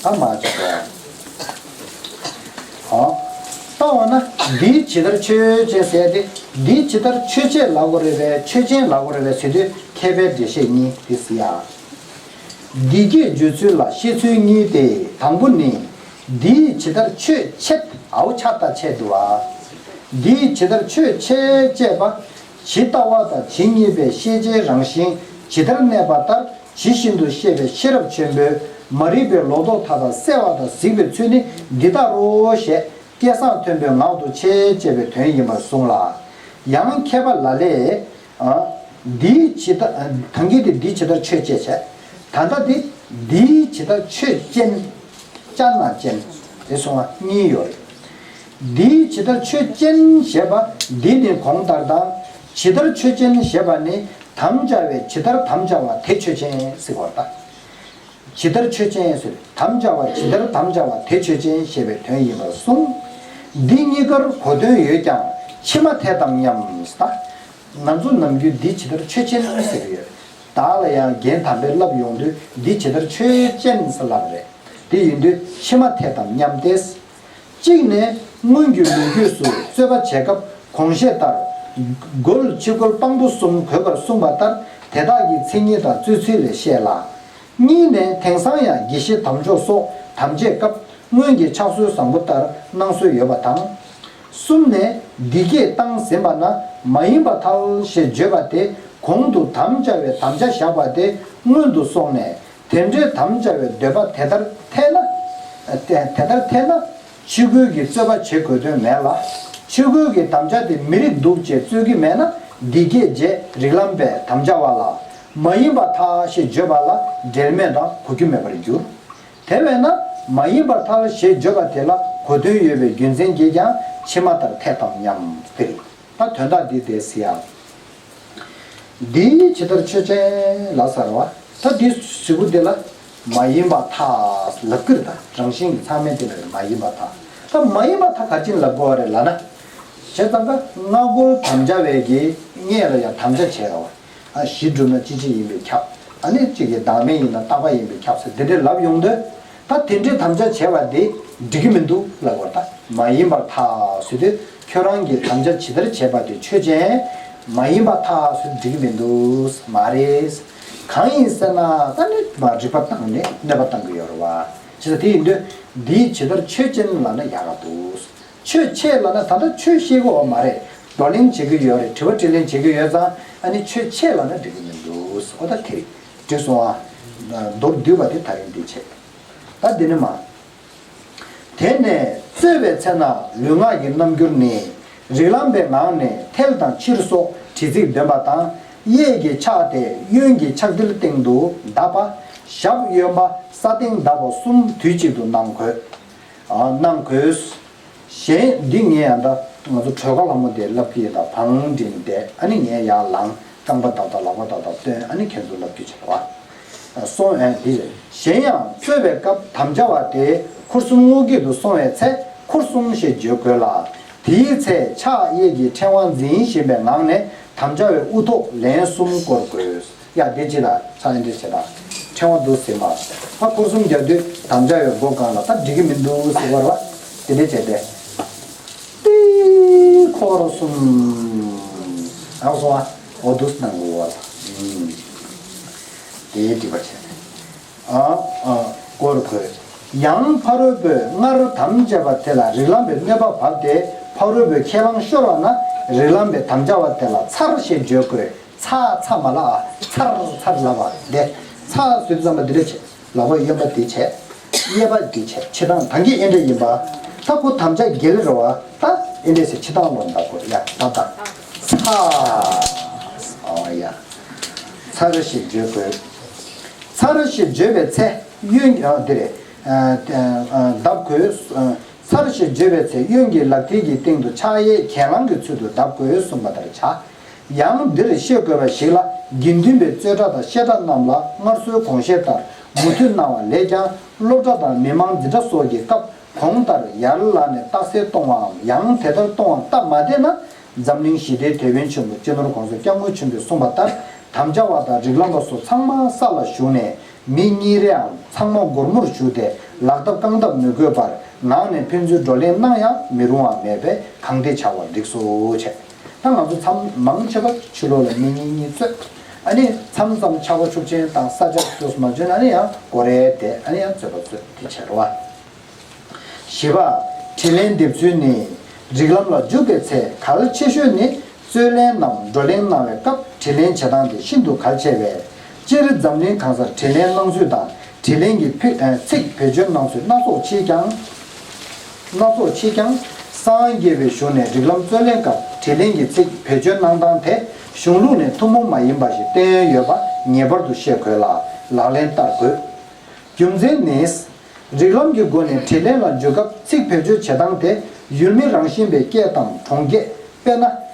ད་མ་བྱེད་དོ། ཨོ། ད་འོ་ན་འདི་ཇི་ལྟར་མཆོད་ཅེས་ཟེར་ཏེ། འདི་ཇི་ལྟར་མཆོད་ཅེས་ལབ་དགོས་རེད་པས། མཆོད་ཅེས་ལབ་དགོས་རེད་པས་ཟེར་དུས་མཁས་པའི་འགྲེལ་བཤད་གཉིས་དེ་གཟིགས་ཨ། འདི་སྐད་བརྗོད་ཚུལ་ལ་བཤད་ཚུལ་གཉིས་ཏེ། དང་པོ་ནི། འདིས་ཇི་ལྟར་མཆོད་ཅེས། འའོ་ཕྱག་ད་ཅེས་འདུག་ཨ། འདིས་ཇི་ལྟར་མཆོད་ཅེས་ཅེས་པ། ཇི་ལྟ་བ་དང་ཇི་སྙེད་པའི་ཤེས་བྱའི་རང་བཞིན་ཇི་ལྟར་གནས་པ་ལྟར། ཇི་བཞིན་དུ་ཤེས་པའི་ཤེས་རབ་ཆེན་པོས་མ་རིག་པའི་ལོ་ཏོག་མཐའ་དག་སེལ་བ་དང་གཟིགས་པའི་ཚུལ་ནི་འདི་ལྟ་རོ་ཞེས་སྐད་གསང་མཐོན་པོས་ངག་ཏུ་ཆེ་ཅེས་པའི་དོན་ཡིན་པར་གསུངས་ལ། ཡང་མཁས་པ་ལ་ལས། ཨ། འདིའི་ཇི་ལྟར། ད་གིན་དེ་འདིའི་ཇི་ལྟར་མཆོད་ཅེས་བྱས། ད་ལྟ་དེ་འདིའི་ཇི་ལྟར་མཆོད་ཅེན། ཅ་ན་ཅན། དེ་སོང་བ་གཉིས་ཡོད་རེད། འདིའི་ཇི་ལྟར་མཆོད་ཅེན་ཞེས་པ་འདི་ནི་གོང་ལྟར་དང་། ཇི་ལྟར་མཆོད་ཅེན་ཞེས་པ་ནི་དམ་བཅའ་བའི་ཇི་ལྟར་དམ་བཅའ་བ་དེ་མཆོད་ཅེན་ཟེར་བར་ལྟ། ཇི་ལྟར་མཆོད་ཅེན་ཟེར་དམ་བཅའ་བ་ཇི་ལྟར་དམ་བཅའ་བ་དེ་མཆོད་ཅེན་ཞེས་པའི་དོན་ཡིན་པར་གསུངས། འདི་གཉིས་ཀར་གོ་དོན་ཡོད་ཀྱང་ཕྱི་མ་འཐད་དམ་སྙམ་ཟེར། ང་ཚོ་ནམ་རྒྱུན་འདི་ཇི་ལྟར་མཆོད་ཅེན་ཟེར་གྱི་ཡོད། བདག་ལ་ཡང་རྒན་དམ་པས་བསླབ་ཡོང་དུས་འདི་ཇི་ལྟར་མཆོད་ཅེན་ཟེར་ལབ་རེད། དེ་ཡིན་དུས་ཕྱི་མ་འཐད་དམ་སྙམ་སྟེ། གཅིག་ནས་ སྔོན་གྱི་ལོ་རྒྱུས་སུ་རྩོད་པ་བྱེད་སྐབས་གོང་བཤད་ལྟར། རྒོལ་ཕྱི་རྒོལ་དཔང་པོ་གསུམ་དགོས་པར་གསུངས་པ་ལྟར་དེ་དག་གི་མཚན་ཉིད་དང་རྩོད་ཚུལ་ལས་ཤེས་སླ། གཉིས་ནས་དེང་སང་ཡང་དགེ་བཤེས་དམ་འཇོག་སོགས་དམ་བཅའི་སྐབས་སྔོན་གྱི་ཕྱག་སྲོལ་བཟང་པོ་ལྟར་གནང་སྲོལ་ཡོད་པ་དང་། གསུམ་ནས་འདི་སྐད་བཏང་ཟིན་པ་ན་མ་ཡིན་པར་ཐལ་ཞེས་བརྗོད་པ་དེ་གོང་དུ་དམ་བཅའ་བའི་དམ་བཅའ་བཞག་པ་དེ་སྔོན་དུ་སོང་ནས། དེ་འདྲའི་དམ་བཅའ་བའི་འདོད་པ་དེ་ལྟར་འཐད་ན། དེ་དེ་ལྟར་འཐད་ན། ཕྱི་རྒོལ་གྱི་རྩོད་པ་བྱེད་དགོས་དོན་མེད་ལ། ཕྱི་རྒོལ་གྱི་དམ་བཅའ་དེ་མི་རིགས་འདུག་ཅེས་རྩོད་ཀྱི་མེད་ན་འདི་སྐད་ཅེས་རིགས་ལམ་པས་དམ་བཅའ་བ་ལ་མ་ཡིན་པར་ཐལ་ཞེས་བརྗོད་པ་ལ་འབྲེལ་མེད་དང་གོ་རྒྱུ་མེད་པར་འགྱུར། དེ་བས་ན་མ་ཡིན་པར་ཐལ་ཞེས་བརྗོད་པ་དེ་ལ་གོ་དོན་ཡོད་པའི་རྒྱུ་མཚན་གྱིས་ཀྱང་ཕྱི་མ་ལྟར་འཐད་དམ་སྙམ་སྟེ། ད་དོན་དག་འདི་དེ་ཟེར་ཡ། འདི་ཇི་ལྟར་ཆོས་ཅན་ལ་ཟེར་བ། ད་འདི་ཟེར་བ་འདི་ལ་མ་ཡིན་པར་ཐལ་ལབ་ཀྱི་རེད། ད་རང་བཞིན་གྱི་ཚང་མའི་དེ་ལ་མ་ཡིན་པར་ཐལ། ད་མ་ཡིན་པར་ཐལ་ག་རེ་བྱས་ནས་ལབ་དགོས་པ་རེད་ལབ་ན། བྱས་ཙང་ཀ་སྔ་རྒོལ་དམ་བཅའ་བའི་གི་སྔོན་ལ་ཡང་དམ་བཅའ་བྱས་པ། ཨ་གཞི་གྲུབ་ན་སྤྱི་གཅིག་ཡིན་པས་ཁྱབ། ཨ་ནི་གཅིག་གི་བདག་མེད་ཡིན་ན་རྟག་པ་ཡིན་པས་ཁྱབ་ཟེར་འདི་འདྲའི་ལབ་ཡོང་དུས། ད་དེ་འདྲའི་དམ་བཅའ་བྱས་པ་དེ་འགྲིག་གི་མི་འདུག་ལབ་པར། ད་མ་ཡིན་པར་ཐལ་ཟེར་དུས་ཁྱོད་རང་གིས་དམ་བཅའ་ཇི་ལྟར་བྱས་པ་དེ་ཆོས་ཅན། མ་ཡིན་པར་ཐལ་ཟེར་དུས་འགྲིག་གི་མི་འདུག་མ་རེད། གང་ཡིན་ཟེར་ན་ད་ནི་མ་རིགས་པ་བཏང་ནས་གནོད་པ་བཏང་གི་ཡོད་རེད་བ། ཇི་ལྟར་དེ་ཡིན་དུས་འདིའི་ཇི་ལྟར་ཆོས་ཅན་ལབ་ན་ཡག་ག་འདུག་ཆོས་ཆེ་ལབ་ན་ད་ལྟ་ཆོས་ཤེས་གི་ཡོད་མ་རེད། བགྲོ་གླེང་བྱེད་ཀྱི་ཡོད་རེད། དྲི་བ་དྲིས་ལན་བྱེད་ཀྱི་ཡོད་ཙང་ཨ་ནི་ཆོས་ཆེ་ལབ་ན་འགྲིག་གི་མི་འདུག་འོ་ད་དེ་རེད། འགྲིག་སོང་ཨ། མདོར་བསྡུས་པ་དེ་ད་རིང་འདི་བྱེད། ད་འདི་ནི་མ། དེ་ནས་རྩོད་པའི་ཚེ་ན་ལུས་ངག་གི་རྣམ་འགྱུར་ནི། རིགས་ལམ་པའི་ངག་ནས་ཐལ་དང་ཕྱིར་སོགས་དྲི་ཚིག་འདོན་པ་དང་གཡས་ཀྱི་ཕྱག་དེ་གཡོན་གྱི་ཕྱག་མཐིལ་སྟེང་དུ་བརྡབ་པ། ཞབས་གཡོན་པ་ས་སྟེང་བརྡབ་པ་གསུམ་དུས་གཅིག་ཏུ་གནང་དགོས། གནང་དགོས། གཞན་འདི་ངས་ཡང་ད་ང་ཚོ་གྲོས་ཁ་ལྷ་མོ་དེ་ལབ་ཀྱི་ཡིན། ད་བང་སྒྲིག་བསྡད། ཨ་ནི་ངས་ཡར་ལངས། རྐང་པ་ཏག་ཏག་ལག་པ་ཏག་ཏག་སྟོན། ཨ་ནི་ཁྱེད་ཚོ་ལབ་རྒྱུ་བྱེད་པ། སོང་ཨེ་འདི་རེད། གཞན་ཡང་རྩོད་པའི་སྐབས་དམ་བཅའ་བ་དེ་འཁོར་གསུམ་དངོས་ཀྱི་དུ་སོང་བའི་ཚེ་འཁོར་གསུམ་ཞེས་བརྗོད་དགོས་ལ། དེའི་ཚེ་ཕྱག་གཡས་ཀྱི་ཕྲེང་བ་འཛིན་བཞིན་པའི་ངང་ནས་དམ་བཅའ་བའི་དབུ་ཐོག་ལན་གསུམ་བསྐོར་དགོས། ཡ་དེ་ཅི་ལ་ཚ་ཡིན་དེ་བྱེད་ད། ཕྲེང་བ་འདུག་ཟེར་མ། ཨ་འཁོར་གསུམ་རྒྱག་དུས་དམ་བཅའ་བའི་སྒོ་གང་ལ་ད་འགྲིག་གི་མི་འདུག་ཟེར་བར་བ། དེ་འདྲས་བྱས་ཏེ། ཏི་འཁོར་གསུམ། ཨ་སོ་ཨ། འོ་འདུག་སྣང་གི་བ་ལ། དེའི་སྒྲིབ་པ་བྱས་ནས། ཨ་ཨ་སྐོར་དགོས། ཡང་ཕ་རོལ་པོས་སྔར་དམ་བཅས་པ་དེ་ལ་རིགས་ལམ་པའི་གནོད་པ་བབས་ཏེ་ཕ་རོལ་པོས་ཁས་བླངས་ཤོར་བ་ན་རིགས་ལམ་པའི་དམ་བཅའ་བ་དེ་ལ་ཚར་ཞེས་བརྗོད་དགོས། ཚ་ཚ་མ་ལ་ཨ། ཚར་ཚར་ལ་བ་དེ། ཚ་ཟེར་དུས་ཙམ་པ་འདི་འདྲ་བྱེད། ལག་པ་གཡོན་པ་འདི་བྱས། གཡས་པ་འདི་བྱས། ཕྱི་དང་ཐང་གི་ཨེ་འདྲ་ཡིན་པ། ད་ཁོ་དམ་བཅའ་འགལ་རེད་བ། ད་ཨེ་འདྲ་ཟེར་ཕྱི་དང་ལོག་འདབ་དགོས། ཡ་ད་ད། ཚ། ཨོ་ཡ། ཚར་ཞེས་བརྗོད་དགོས། ཚར་ཞེས་བརྗོད་པའི་ཚེ་གཡོན་ཨ་འདི་རེད། ཨ་ཨ་འདབ་དགོས། ཚར་ཞེས་བརྗོད་པའི་ཚེ་གཡོན་གྱི་ལག་མཐིལ་གྱི་སྟེང་དུ་ཕྱག་གཡས་གྱེན་ལངས་ཀྱི་ཚུལ་དུ་འདབ་དགོས་གསུངས་པ་ལྟར་བྱ། ཡང་འདིར་ཤེས་དགོས་པ་ཞིག་ལ་དགེ་འདུན་པའི་རྩོད་གྲྭ་དང་བཤད་གྲྭ་རྣམས་ལ་སྔར་སྲོལ་གོང་བཤད་ལྟར་མུ་མཐུད་གནང་བ་ལས་ཀྱང་སློབ་གྲྭ་དང་མི་མང་འཛིན་གྲྭ་སོགས་ཀྱི་སྐབས་གོང་ལྟར་ཡར་ལངས་ནས་རྟགས་གསལ་གཏོང་བའམ་ཡང་དེ་ལྟར་གཏོང་བ་སྟབས་མ་བདེ་ན་འཛམ་གླིང་ཞི་བདེའི་དེད་དཔོན་ཆེན་པོ་སྤྱི་ནོར་༸གོང་ས་༸སྐྱབས་མགོན་ཆེན་པོས་གསུངས་པ་ལྟར་དམ་བཅའ་བ་དང་རིགས་ལམ་པ་སོགས་ཚང་མ་ས་ལ་བཞུགས་ནས་མི་གཉིས་རེའམ་ཚང་མ་སྒོར་མོར་བཞུགས་ཏེ་ལག་བརྡབ་རྐང་བརྡབ་མི་དགོས་པར་ངག་ནས་ཕན་ཚུན་བགྲོ་གླེང་གནང་ཡང་མི་རུང་བ་མེད་པས་གང་བདེ་བྱ་བར་འགྲིགས་སོ་བྱས། ད་ང་ཚོ་མཚམས་མང་ཆེ་བ་ཕྱི་ལོགས་ལ་མི་གཉིས་གཉིས་རྩོད། ཨ་ནི་མཚམས་མཚམས་ཆར་པ་ཤུགས་ཆེན་དང་ས་ཆ་སོ་སོ་མ་འཇོན་ན་ཨ་ནི་ཡང་སྒོ་རའི་སྟེང་ཨ་ནི་ཡང་རྩོད་པ་རྩོད་དེ་བྱེད་རོགས། བཞི་པ། དྲིས་ལན་འདེབས་ཚུལ་ནི། རིགས་ལམ་ལ་འཇུག་པའི་ཚེ་གལ་ཆེ་ཤོས་ནི་རྩོད་གླེང་ནམ་བགྲོ་གླེང་གནང་བའི་སྐབས་དྲིས་ལན་བྱེད་སྟངས་དེ་ཤིན་ཏུ་གལ་ཆེ་བས། སྤྱིར་འཛམ་གླིང་གང་སར་དྲིས་ལན་གནང་ཚུལ་དང་དྲིས་ལན་གྱི་ཕི་ཚིག་བེད་སྤྱོད་གནང་ཚུལ་སྣ་ཚོགས་མཆིས་ཀྱང་། སྣ་ཚོགས་མཆིས་ཀྱང་། སངས་རྒྱས་པའི་གཞུང་ནས་རིགས་ལམ་རྩོད་གླེང་སྐབས་དྲིས་ལན་གྱི་ཚིག་བེད་སྤྱོད་གནང་སྟངས་དེ་གཞུང་ལུགས་ནས་ཐུན་མོང་མ་ཡིན་པ་ཞིག་བསྟན་ཡོད་པ་ངེས་པར་དུ་ཤེས་དགོས་ལ་ལག་ལེན་བསྟར་དགོས། རྒྱུ་མཚན་ནི། རིགས་ལམ་གྱི་སྒོ་ནས་དྲིས་ལན་ལ་འཇུག་སྐབས་ཚིག་བེད་སྤྱོད་བྱེད་སྟངས་དེ་ཡུལ་མི་རང་བཞིན་པའི་སྐད་དང་གྲོང་སྐད། དཔེར་ན།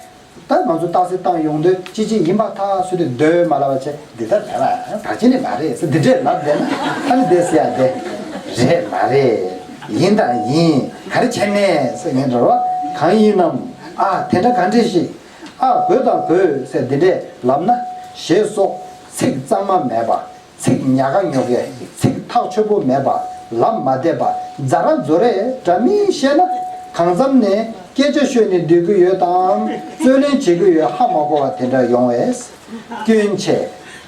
ད་ང་ཚོ་རྟགས་གསལ་བཏང་ཡོང་དུས་ཅི་ཅི་ཡིན་པར་ཐལ་ཟེར་དུས་འདོད་མ་ལབ་པ་བྱས་འདི་ལྟར་མེད་པ་བར་ཆད་ནི་མ་རེད་ཟེར་འདི་འདྲས་ལབ་བསྡད་ན་ཨ་ནི་འདི་ཟེར་ཡ་འདི་རེད་མ་རེད། ཡིན་དང་ཡིན་ག་རེ་བྱས་ནས་ཟེར་ངས་འགྲོ་རོགས་གང་ཡིན་ནམ། ཨ་དེ་འདྲ་ག་འདྲས་ཤིག་ཨ་དགོས་དང་དགོས་ཟེར་འདི་འདྲས་ལབ་ན་ཞེས་སོགས་ཚིག་གཙང་མ་མེད་པ། ཚིག་ཉག་ག་ཉོག་གེ་ཚིག་ཐག་ཆོད་པོ་མེད་པ་ལབ་མ་བདེ་བ་རྫ་ར་རྫོ་རེ་འདྲ་མིན་བཤད་ན་ གང་འཚམ་ནས་སྐད་ཆ་ཤོད་ནས་སྡོད་ཀྱི་ཡོད་དམ། རྩོད་ལེན་བྱེད་ཀྱི་ཡོད་ཧ་མ་གོ་བ་དེ་འདྲ་ཡོང་བས། སྐྱོན་ཆེ།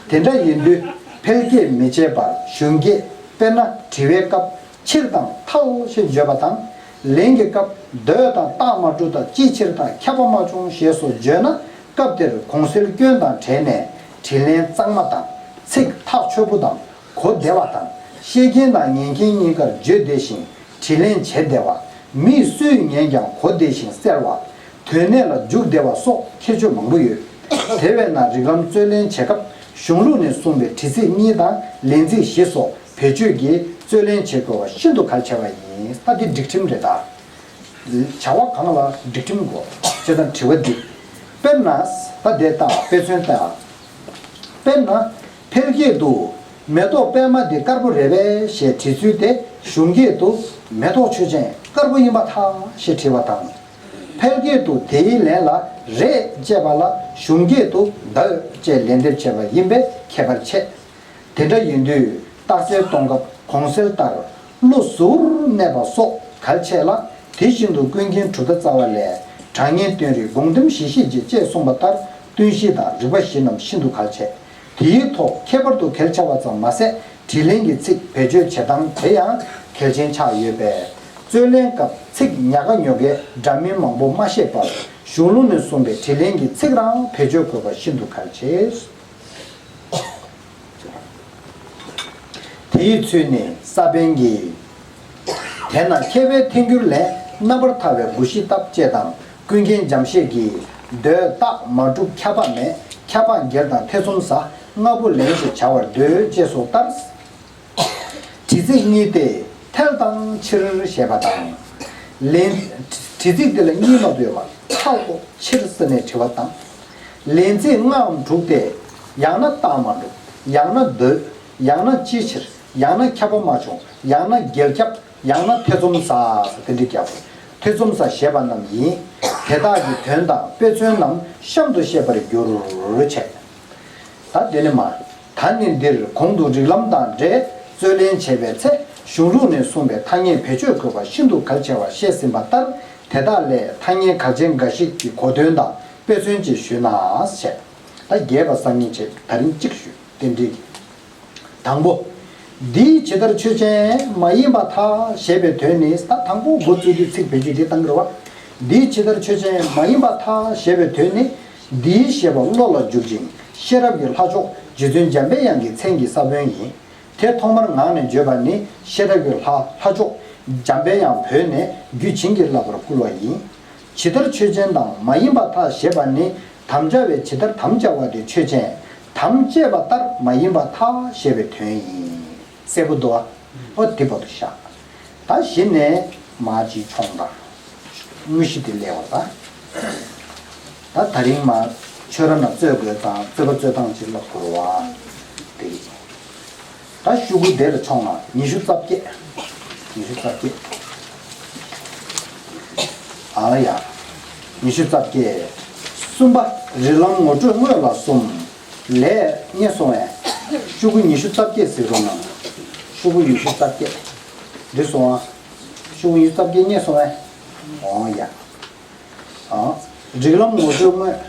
དེ་འདྲ་ཡིན་དུས་འཕེལ་རྒྱས་མི་བྱེད་པར་གཞུང་སྐད། དཔེར་ན་དྲི་བའི་སྐབས་ཕྱིར་དང་ཐལ་ཞེས་བརྗོད་པ་དང་། ལན་གྱི་སྐབས་ལྡོག་དང་རྟགས་མ་གྲུབ་དང་ཅིའི་ཕྱིར་དང་ཁྱབ་པ་མ་བྱུང་ཞེས་སོགས་བརྗོད་ན། སྐབས་དེར་གོང་གསལ་སྐྱོན་དང་བྲལ་ནས་དྲིས་ལན་གཙང་མ་དང་། ཚིག་ཐག་ཆོད་པོ་དང་གོ་བདེ་བ་དང་། བཤད་མཁན་དང་ཉན་མཁན་གཉིས་ཀར་བརྗོད་བདེ་ཞིང་དྲིས་ལན་བྱེད་བདེ་བ། མིས་སུས་ཉན་ཀྱང་གོ་བདེ་ཞིང་གསལ་བ། དོན་གནད་ལ་འཇུག་བདེ་བ་སོགས་ཁྱད་ཆོས་མང་པོ་ཡོད། དེ་བས་ན་རིགས་ལམ་རྩོད་ལེན་བྱེད་སྐབས་གཞུང་ལུགས་ནས་གསུངས་པའི་དྲི་ཚིག་གཉིས་དང་ལན་ཚིག་བཞི་སོགས་བེད་སྤྱོད་ཀྱིས་རྩོད་ལེན་བྱེད་དགོས་པ་ཤིན་ཏུ་གལ་ཆེ་བ་ཡིན། ད་འདི་སྒྲིག་ཁྲིམས་རེད་ད། བྱ་བ་གང་ལ་སྒྲིག་ཁྲིམས་དགོས་ཅེས་དང་དྲི་བ་འདི། དཔེར་ན། ད་དེ་ལྟ་དཔེ་མཚོན་ལྟ། དཔེར་ན། འཕེལ་རྒྱས་དུ། མེ་ཏོག་པད་མ་འདི་དཀར་པོ་རེད་པས་ཞེས་དྲིས་ཚུལ་དེ་གཞུང་སྐད་དུ། མེ་ཏོག་ཆོས་ཅན་དཀར་པོ་ཡིན་པར་ཐལ་ཞེས་དྲིས་པ་དང་། འཕེལ་རྒྱས་དུ་དེའི་ལན་ལ་རེད་ཅེས་པ་ལ་གཞུང་སྐད་དུ་འདོད་ཅེས་ལན་འདེབས་བྱས་པ་ཡིན་པས་ཁྱད་པར་ཆེ། དེ་འདྲ་ཡིན་དུས་རྟགས་གསལ་གཏོང་སྐབས་གོང་གསལ་ལྟར་བློ་གཟུ་བོར་གནས་པ་སོགས་གལ་ཆེ་ལ། དེ་བཞིན་དུ་ཀུན་མཁྱེན་གྲུབ་མཐའ་རྩ་བ་ལས་གྲངས་ངེས་སྟོན་རིགས་དགོངས་དོན་གཞི་ཤེས་ཀྱི་ཅེས་གསུངས་པ་ལྟར་བསྟུན་གཞི་དང་རིགས་པ་བཞི་རྣམས་ཤིན་ཏུ་གལ་ཆེ། དེའི་ཐོག་ཁྱད་པར་དུ་གལ་ཆེ་བ་ཙམ་མ་ཟད་དྲིས་ལན་གྱི་ཚིག་བེད་སྤྱོད་བྱེད་སྟངས་དེ་ཡང་གལ་ཆེན་ཆགས་ཡོད་པས། རྩོད་ལེན་སྐབས་ཚིག་ཉག་ག་ཉོག་གའི་འདྲ་མིན་མང་པོ་མ་བཤད་པར་གཞུང་ལུགས་ནས་གསུངས་པའི་དྲིས་ལན་གྱི་ཚིག་རང་བེད་སྤྱོད་དགོས་པ་ཤིན་ཏུ་གལ་ཆེ། དེ་ཡི་ཚུལ་ནི་ས་པཎ་གྱིས། དེས་ན་མཁས་པའི་ཐལ་འགྱུར་ལས། རྣམ་པར་ཐར་པའི་དགོངས་གཞི་བཏབ་ཅེས་དང་ཀུན་མཁྱེན་འཇམ་བཞད་ཀྱིས། ལྡོག་རྟགས་མ་གྲུབ་ཁྱབ་པ་མེད། ཁྱབ་པ་འགལ་དང་ཐེ་ཚོམ་ཟ། ལྔ་པོ་ལན་ཞེས་བྱ་བར་འདོད་ཅེས་སོགས་ལྟར། དྲི་ཚིག་གཉིས་ཏེ་ཐལ་དང་ཕྱིར་ཞེས་པ་དང་། ལན། དྲི་ཚིག་དེ་ལ་གཉིས་མ་གཏོགས་ཡོད་མ་རེད། ཐལ་ཏོ་ཕྱིར་ཟེར་ནས་དྲི་བ་དང་། ལན་ཚིག་ལྔའམ་དྲུག་སྟེ། ཡང་ན་རྟགས་མ་གྲུབ། ཡང་ན་འདོད། ཡང་ན་ཅིའི་ཕྱིར། ཡང་ན་ཁྱབ་པ་མ་བྱུང་། ཡང་ན་འགལ་ཁྱབ། ཡང་ན་ཐེ་ཚོམ་ཟ། དེ་འདྲའི་རྒྱབ། ཐེ་ཚོམ་ཟ་ཞེས་པ་རྣམས་ཡིན། དེ་དག་གི་དོན་དང་དཔེ་མཚོན་རྣམས་གཤམ་དུ་བཤད་པར་འགྱུར་བྱས། ད་དེ་ནི་མ། ད་ནི་འདིར་གོང་དུ་རིགས་ལམ་དང་འབྲེལ་རྩོད་ལེན་བྱེད་པའི་ཚེ་གཞུང་ལུགས་ནས་གསུངས་པའི་ཐ་སྙད་བེད་སྤྱོད་དགོས་པ་ཤིན་ཏུ་གལ་ཆེ་བ་བཤད་ཟིན་པ་ལྟར། དེ་དག་ལས་ཐ་སྙད་གལ་ཆེན་འགའ་ཞིག་གི་གོ་དོན་དང་དཔེ་མཚོན་ཅིག་ཞུས་ན་ཞེས། ད་རྒྱས་པ་གསར་རྙིང་བྱས་ད་རིང་གཅིག་ཞུས་རྟེན་འབྲེལ་གྱི། དང་པོ། འདིས་ཇི་ལྟར་ཆོས་ཅན་མ་ཡིན་པར་ཐལ་ཞེས་པའི་དོན་ནི། ད་དང་པོ་འགོ་བཙུགས་དུས་ཚིག་བེད་སྤྱོད་འདི་བཏང་གི་རེད་བ། འདིས་ཇི་ལྟར་ཆོས་ཅན་མ་ཡིན་པར་ཐལ་ཞེས་པའི་དོན་ནི། འདིའི་ཞེས་པ་བློ་ལ་འཇུག་ཅིང་ཤེས་རབ་ཀྱི་ལྷ་མཆོག་རྗེ་བཙུན་འཇམ་པའི་དབྱངས་ཀྱི་མཚན་གྱི་ས་བོན་ཡིན། དེ་ཐོག་མར་ངག་ནས་བརྗོད་པ་ནི་ཤེས་རབ་ཀྱི་ལྷ་ལྷ་མཆོག་འཇམ་པའི་དབྱངས་བོས་ནས་རྒྱུད་བྱིན་གྱིས་བརླབས་པར་བསྐུལ་བ་ཡིན། ཇི་ལྟར་ཆོས་ཅན་དང་མ་ཡིན་པར་ཐལ་ཞེས་པ་ནི་དམ་བཅའ་བས་ཇི་ལྟར་དམ་བཅའ་བ་དེ་ཆོས་ཅན། དམ་བཅས་པ་ལྟར་མ་ཡིན་པར་ཐལ་ཞེས་པའི་དོན་ཡིན། གསལ་པོ་འདུག་ཨ། ཨོ་དེ་བར་དུ་བཞག་ད་གཞི་ནས་མ་ཅིག་མཆོང་དང་། དངོས་གཞི་དེ་ལས་བར་ད། ད་ད་རིང་མ་ཆོས་ར་ན་རྩོད་དགོས་ཙང་རྩོད་པ་རྩོད་སྟངས་ཅིག་ལབ་དགོས་རེད་བ། དེ་རེད། ད་ཤོག་གུ་དེ་ལ་མཆོང་ང་ཉི་ཤུ་རྩ་བརྒྱད། ཉི་ཤུ་རྩ་བརྒྱད། ཨ་ལ་ཡ། ཉི་ཤུ་རྩ་བརྒྱད། གསུམ་པ། རིགས་ལམ་ངོ་སྤྲོད་དངོས་ལ་གསུམ། ལས་རྙེད་སོང་བས། ཤོག་གུ་ཉི་ཤུ་རྩ་བརྒྱད་གཟིགས་རོགས་གནང་། ཤོག་གུ་ཉི་ཤུ་རྩ་བརྒྱད། འགྲིག་སོང་ཨ། ཤོག་གུ་ཉི་ཤུ་རྩ་བརྒྱད་རྙེད་སོང་བས། འོང་ཡ། ཨ། རིགས་ལམ་ངོ་སྤྲོད་དངོས།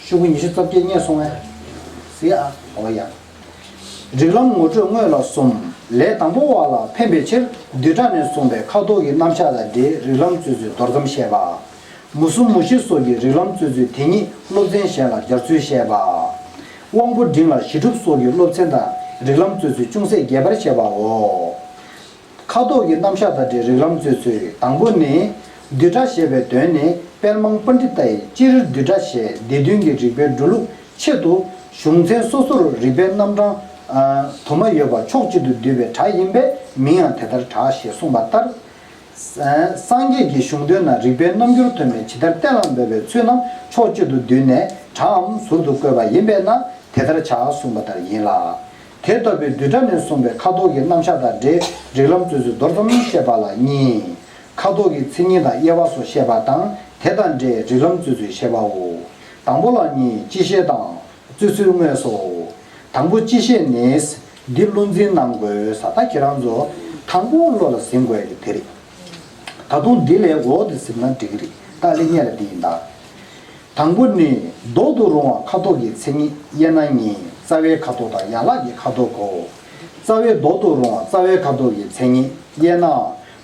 ཤོག་གུ་ཉི་ཤུ་རྩ་བརྒྱད་རྙེད་སོང་བས། གཟིགས་ཨ། འོ་ཡ། རིགས་ལམ་ངོ་སྤྲོད་དངོས་ལ་གསུམ། ལས་དང་པོ་བ་ལ་ཕན་པའི་ཕྱིར་བསྡུས་གྲྭ་ནས་གསུངས་པའི་ཁ་དོག་གི་རྣམ་གཞག་དང་འབྲེལ་རིགས་ལམ་རྩོད་ཚུལ་མདོར་ཙམ་བཤད་པ། མུ་གསུམ་མུ་བཞི་སོགས་ཀྱི་རིགས་ལམ་རྩོད་ཚུལ་དེ་ཉིད་སློབ་ཚན་གཞན་ལ་སྦྱར་ཚུལ་བཤད་པ། དབང་པོ་འབྲིང་ལ་གཞི་གྲུབ་སོགས་ཀྱི་སློབ་ཚན་དང་རིགས་ལམ་རྩོད་ཚུལ་ཅུང་ཟད་རྒྱས་པར་བཤད་པའོ། ཁ་དོག་གི་རྣམ་གཞག་དང་འབྲེལ་རིགས་ལམ་རྩོད་ཚུལ་དང་པོ་ནི། བསྡུས་གྲྭ་ཞེས་པའི་དོན་ནི་དཔལ་མང་པཎྜི་ཏ་ཡི་སྤྱིར་བསྡུས་གྲྭ་ཞེས་སྡེ་བདུན་གྱི་རིག་པའི་འགྲོ་ལུགས་ཆེད་དུ་གཞུང་ཚན་སོ་སོར་རིག་པའི་རྣམ་གྲངས་དུ་མ་ཡོད་པ་ཕྱོགས་གཅིག་ཏུ་བསྡུས་པའི་གྲྭ་ཡིན་པས་མིང་ཡང་དེ་ལྟར་གྲགས་ཞེས་གསུངས་པ་ལྟར། སངས་རྒྱས་ཀྱི་གཞུང་དོན་ན་རིག་པའི་རྣམ་འགྱུར་ཐོན་པའི་ཇི་ལྟར་གཏན་ལ་འབེབས་པའི་ཚུལ་རྣམས་ཕྱོགས་གཅིག་ཏུ་བསྡུས་ནས་གྲྭའམ་ཟུར་དུ་བཀོད་པ་ཡིན་པས་ན་དེ་ལྟར་བྱ་གསུངས་པ་ལྟར་ཡིན་ལ། དེ་ལྟ་བུའི་བསྡུས་གྲྭ་ནས་གསུངས་པའི་ཁ་དོག་གི་རྣམ་གཞག་དང་འབྲེལ་རིགས་ལམ་རྩོད་ཚུལ་མདོར་ཙམ་བཤད་པ་ལ་གཉིས། ཁ་དོག་གི་མཚན་ཉིད་དང་དབྱེ་བ་སོགས་བཤད་པ་དང་དེ་དང་འབྲེལ་རིགས་ལམ་རྩོད་ཚུལ་བཤད་པའོ། དང་པོ་ལ་གཉིས་སྤྱི་བཤད་དང་། རྩོད་ཚུལ་དངོས་སོ། དང་པོ་སྤྱི་བཤད་ནི། འདི་བློ་འཛིན་གནང་དགོས་ས་ད་ཁྱེད་རང་ཚོ། དང་པོ་བློ་ལ་ཟིན་དགོས་ཀྱི་དེ་རེད། ད་དུང་འདི་ལས་འོག་ཏུ་གཟིགས་ན་འགྲིག་གི་རེད། ད་ལན་སྔོན་ལ་འདི་ཡིན་ད། དང་པོ་ནི། ལྡོག་ཏུ་རུང་བ་ཁ་དོག་གི་མཚན་ཉིད་དབྱེ་ན་གཉིས། རྩ་བའི་ཁ་དོག་དང་ཡན་ལག་གི་ཁ་དོག་གོ། རྩ་བའི་ལྡོག་ཏུ་རུང་བ་རྩ་བའི་ཁ་དོག་གི་མཚན་ཉིད་དབྱེ་ན།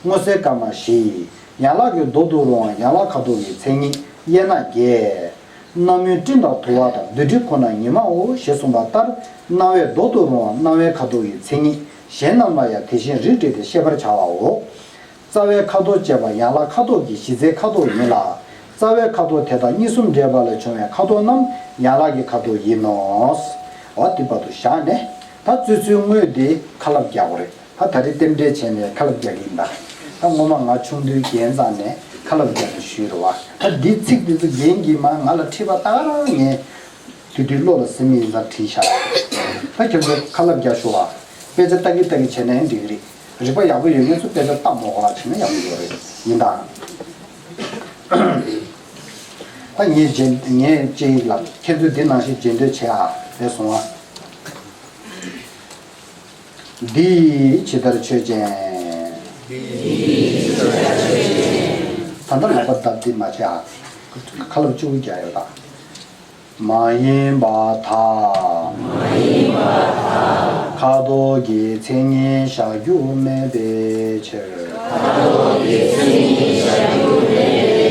སྔོ་སེར་དཀར་དམར་བཞི། ཡན་ལག་གི་ལྡོག་ཏུ་རུང་བ་ཡན་ལག་ཁ་དོག་གི་མཚན་ཉིད་དབྱེ་ན་བརྒྱད། རྣམ་སྨིན་སྤྲིན་དང་དུ་བ་དང་། རྡུལ་སྒྲིབ་ཁོ་ན་ཉི་མའོ། ཞེས་གསུངས་པ་ལྟར། སྣང་བའི་ལྡོག་ཏུ་རུང་བ་སྣང་བའི་ཁ་དོག་གི་མཚན་ཉིད་གཞན་རྣམས་ལ་ཡང་དེ་བཞིན་རིགས་བསྒྲེས་ཏེ་ཤེས་པར་བྱའོ། རྩ་བའི་ཁ་དོག་ཅེས་པ་ཡན་ལག་ཁ་དོག་གི་གཞི་རྩའི་ཁ་དོག་ཡིན་ལ། རྩ་བའི་ཁ་དོག་དེ་དག་གཉིས་གསུམ་འདྲེས་པ་ལས་བྱུང་བའི་ཁ་དོག་རྣམས་ཡན་ལག་གི་ཁ་དོག་ཡིན་ནོ། འོ་དེ་བར་དུ་བཞག་ནས། ད་བཙུད་ཚུལ་དངོས་དེ་ཁ་ལབ་རྒྱག་དགོས་རེད། ད་ད་རེས་རྟེན་འབྲེལ་བྱས་ནས་ཁ་ལབ་རྒྱག་གི་ཡིན་ད། ད་སྔོན་མ་ང་ཆུང་དུས་རྒན་རྩ་ནས་ཁ་ལབ་རྒྱག་ནས་ཞུས་རེད་བ། ད་འདི་ཚིག་འདི་ཚོ་རྒན་གྱིས་མ་ང་ལ་ཁྲིད་པ་ད་ག་རང་ངས། དེ་དུས་བློ་ལ་ཟིན་མི་ཡིན་ཙང་བྲིས་བཞག་ད་ཁྱོད་ཚོ་ཁ་ལབ་རྒྱག་ཤོག་ཨ། དཔེ་ཆ་ལྟ་གི་ལྟ་གི་བྱས་ན་ཡང་འགྲིག་གི་རེད། རིག་པ་ཡག་པོ་ཡོད་མཁན་ཚོ་དཔེ་ཆ་ལྟ་མ་དགོས་པ་བྱས་ན་ཡག་པོ་ཡོད་རེད། ཡིན་ད། ད་ངས་རྗེས་ངས་ཅིག་ལ་ཁྱེད་ཚོས་འདི་ནང་བཞིན་རྗེས་ཟློས་བྱེད་ཨ། རེད་སོང་ཨ། འདི་ཇི་ལྟར་ཆོས་ཅན། ད་ལྟ་ལག་པ་བརྡབ་འདི་མ་བྱེད་ཨ། ཁ་ལབ་གཅིག་པུ་རྒྱག་ཡོད་ད། མ་ཡིན་པར་ཐལ། མ་ཡིན་པར་ཐལ། ཁ་དོག་གི་མཚན་ཉིད་བཞག་རྒྱུ་མེད་པའི་ཕྱིར། ཁ་དོག་གི་མཚན་ཉིད་བཞག་རྒྱུ་མེད་པའི་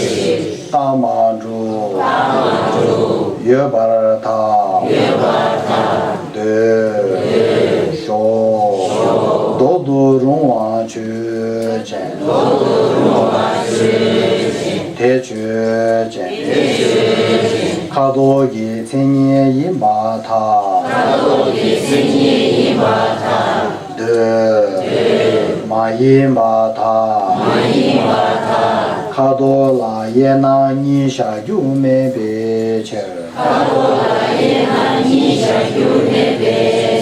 ཕྱིར། རྟགས་མ་གྲུབ། རྟགས་མ་གྲུབ། ཡོད་པར་ཐལ། ཡོད་པར་ཐལ། འདོད། འདོད། ཞོག་ཞོག་ལྡོག་ཏུ་རུང་བ་ཆོས་ཅན། ལྡོག་ཏུ་རུང་བ་ཆོས་ཅན། དེ་ཆོས་ཅན། ཁ་དོག་གི་མཚན་ཉིད་ཡིན་པར་ཐལ། ཁ་དོག་གི་མཚན་ཉིད་ཡིན་པར་ཐལ། འདོད། མ་ཡིན་པར་ཐལ། མ་ཡིན་པར་ཐལ། ཁ་དོག་ལ་དབྱེ་ན་གཉིས་བཞག་རྒྱུ་མེད་པའི་ཕྱིར། ཁ་དོག་ལ་དབྱེ་ན་གཉིས་བཞག་རྒྱུ་མེད་པའི་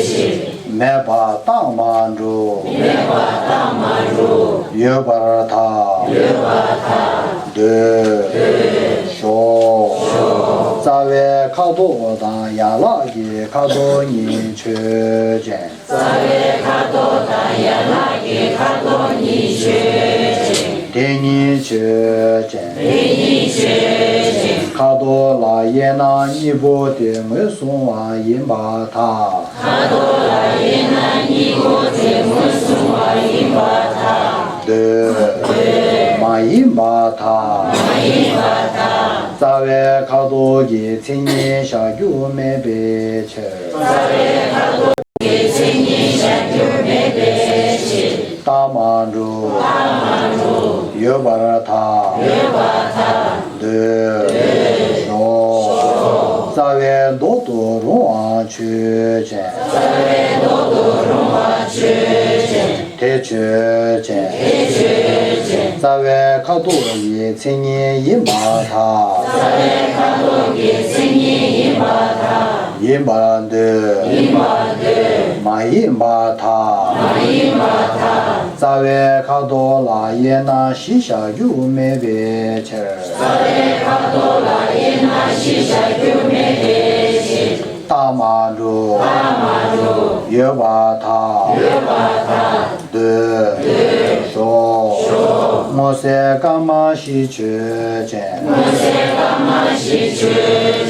ཕྱིར། མེད་པར་རྟགས་མ་གྲུབ། མེད་པར་རྟགས་མ་གྲུབ། ཡོད་པར་ཐལ། ཡོད་པར་ཐལ། འདོད། འདོད། ཞོག་ཞོག་རྩ་བའི་ཁ་དོག་དང་ཡན་ལག་གི་ཁ་དོག་གཉིས་ཆོས་ཅན། རྩ་བའི་ཁ་དོག་དང་ཡན་ལག་གི་ཁ་དོག་གཉིས་ཆོས་ཅན། དེ་གཉིས་ཆོས་ཅན། དེ་གཉིས་ཆོས་ཅན། ཁ་དོག་ལ་དབྱེ་ན་གཉིས་པོ་དེ་ངོས་བཟུང་བ་ཡིན་པར་ཐལ། ཁ་དོག་ལ་དབྱེ་ན་གཉིས་པོ་དེ་ངོས་བཟུང་བ་ཡིན་པར་ཐལ། འདོད། མ་ཡིན་པར་ཐལ། མ་ཡིན་པར་ཐལ། རྩ་བའི་ཁ་དོག་གི་མཚན་ཉིད་བཞག་རྒྱུ་མེད་པའི་ཕྱིར། རྩ་བའི་ཁ་དོག་གི་མཚན་ཉིད་བཞག་རྒྱུ་མེད་པའི་ཕྱིར། རྟགས་མ་གྲུབ། རྟགས་མ་གྲུབ། ཡོད་པར་ཐལ། ཡོད་པར་ཐལ། འདོད། འདོད། ཞོག་རྩ་བའི་ལྡོག་ཏུ་རུང་བ་ཆོས་ཅན། རྩ་བའི་ལྡོག་ཏུ་རུང་བ་ཆོས་ཅན། དེ་ཆོས་ཅན། དེ་ཆོས་ཅན། རྩ་བའི་ཁ་དོག་གི་མཚན་ཉིད་ཡིན་པར་ཐལ། རྩ་བའི་ཁ་དོག་གི་མཚན་ཉིད་ཡིན་པར་ཐལ། ཡིན་པར་འདོད། ཡིན་པར་འདོད། མ་ཡིན་པར་ཐལ། མ་ཡིན་པར་ཐལ། རྩ་བའི་ཁ་དོག་ལ་དབྱེ་ན་བཞི་བཞག་རྒྱུ་མེད་པའི་ཕྱིར། རྩ་བའི་ཁ་དོག་ལ་དབྱེ་ན་བཞི་བཞག་རྒྱུ་མེད་པའི་ཕྱིར། རྟགས་མ་གྲུབ། རྟགས་མ་གྲུབ། ཡོད་པར་ཐལ། ཡོད་པར་ཐལ། འདོད། འདོད། ཞོག་ཞོག་སྔོ་སེར་དཀར་དམར་བཞི་ཆོས་ཅན། སྔོ་སེར་དཀར་དམར་བཞི་ཆོས་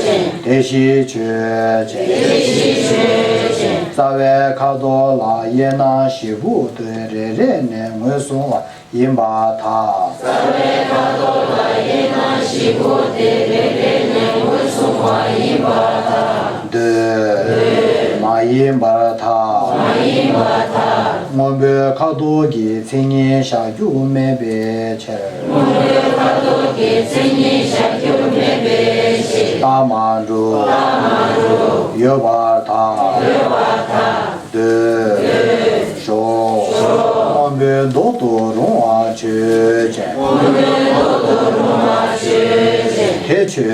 ཅན། དེ་བཞི་ཆོས་ཅན། དེ་བཞི་ཆོས་ཅན། རྩ་བའི་ཁ་དོག་ལ་དབྱེ་ན་བཞི་པོ་དེ་རེ་རེ་ནས་ངོས་བཟུང་བ་ཡིན་པར་ཐལ། རྩ་བའི་ཁ་དོག་ལ་དབྱེ་ན་བཞི་པོ་དེ་རེ་རེ་ནས་ངོས་བཟུང་བ་ཡིན་པར་ཐལ། འདོད། མ་ཡིན་པར་ཐལ། མ་ཡིན་པར་ཐལ། སྔོན་པོའི་ཁ་དོག་གི་མཚན་ཉིད་བཞག་རྒྱུ་མེད་པའི་ཕྱིར། སྔོན་པོའི་ཁ་དོག་གི་མཚན་ཉིད་བཞག་རྒྱུ་མེད་པའི་ཕྱིར། རྟགས་མ་གྲུབ། རྟགས་མ་གྲུབ། ཡོད་པར་ཐལ། ཡོད་པར་ཐལ། འདོད། འདོད། ཞོག་སྔོན་པོའི་ལྡོག་ཏུ་རུང་བ་ཆོས་ཅན། སྔོན་པོའི་ལྡོག་ཏུ་རུང་བ་ཆོས་ཅན། དེ་ཆོས་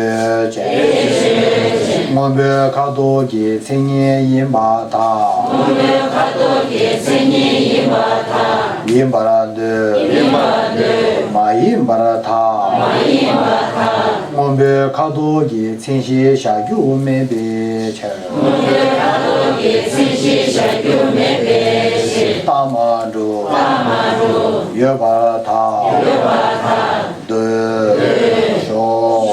ཅན། དེ་ཆོས་ཅན། སྔོན་པོའི་ཁ་དོག་གི་མཚན་ཉིད་ཡིན་པར་ཐལ། སྔོན་པོའི་ཁ་དོག་གི་མཚན་ཉིད་ཡིན་པར་ཐལ། ཡིན་པར་འདོད། ཡིན་པར་འདོད། མ་ཡིན་པར་ཐལ། མ་ཡིན་པར་ཐལ། སྔོན་པོའི་ཁ་དོག་གི་མཚན་གཞི་བཞག་རྒྱུ་མེད་པའི་ཕྱིར། སྔོན་པོའི་ཁ་དོག་གི་མཚན་གཞི་བཞག་རྒྱུ་མེད་པའི་ཕྱིར། རྟགས་མ་གྲུབ། རྟགས་མ་གྲུབ། ཡོད་པར་ཐལ། འདོད། ཞོག་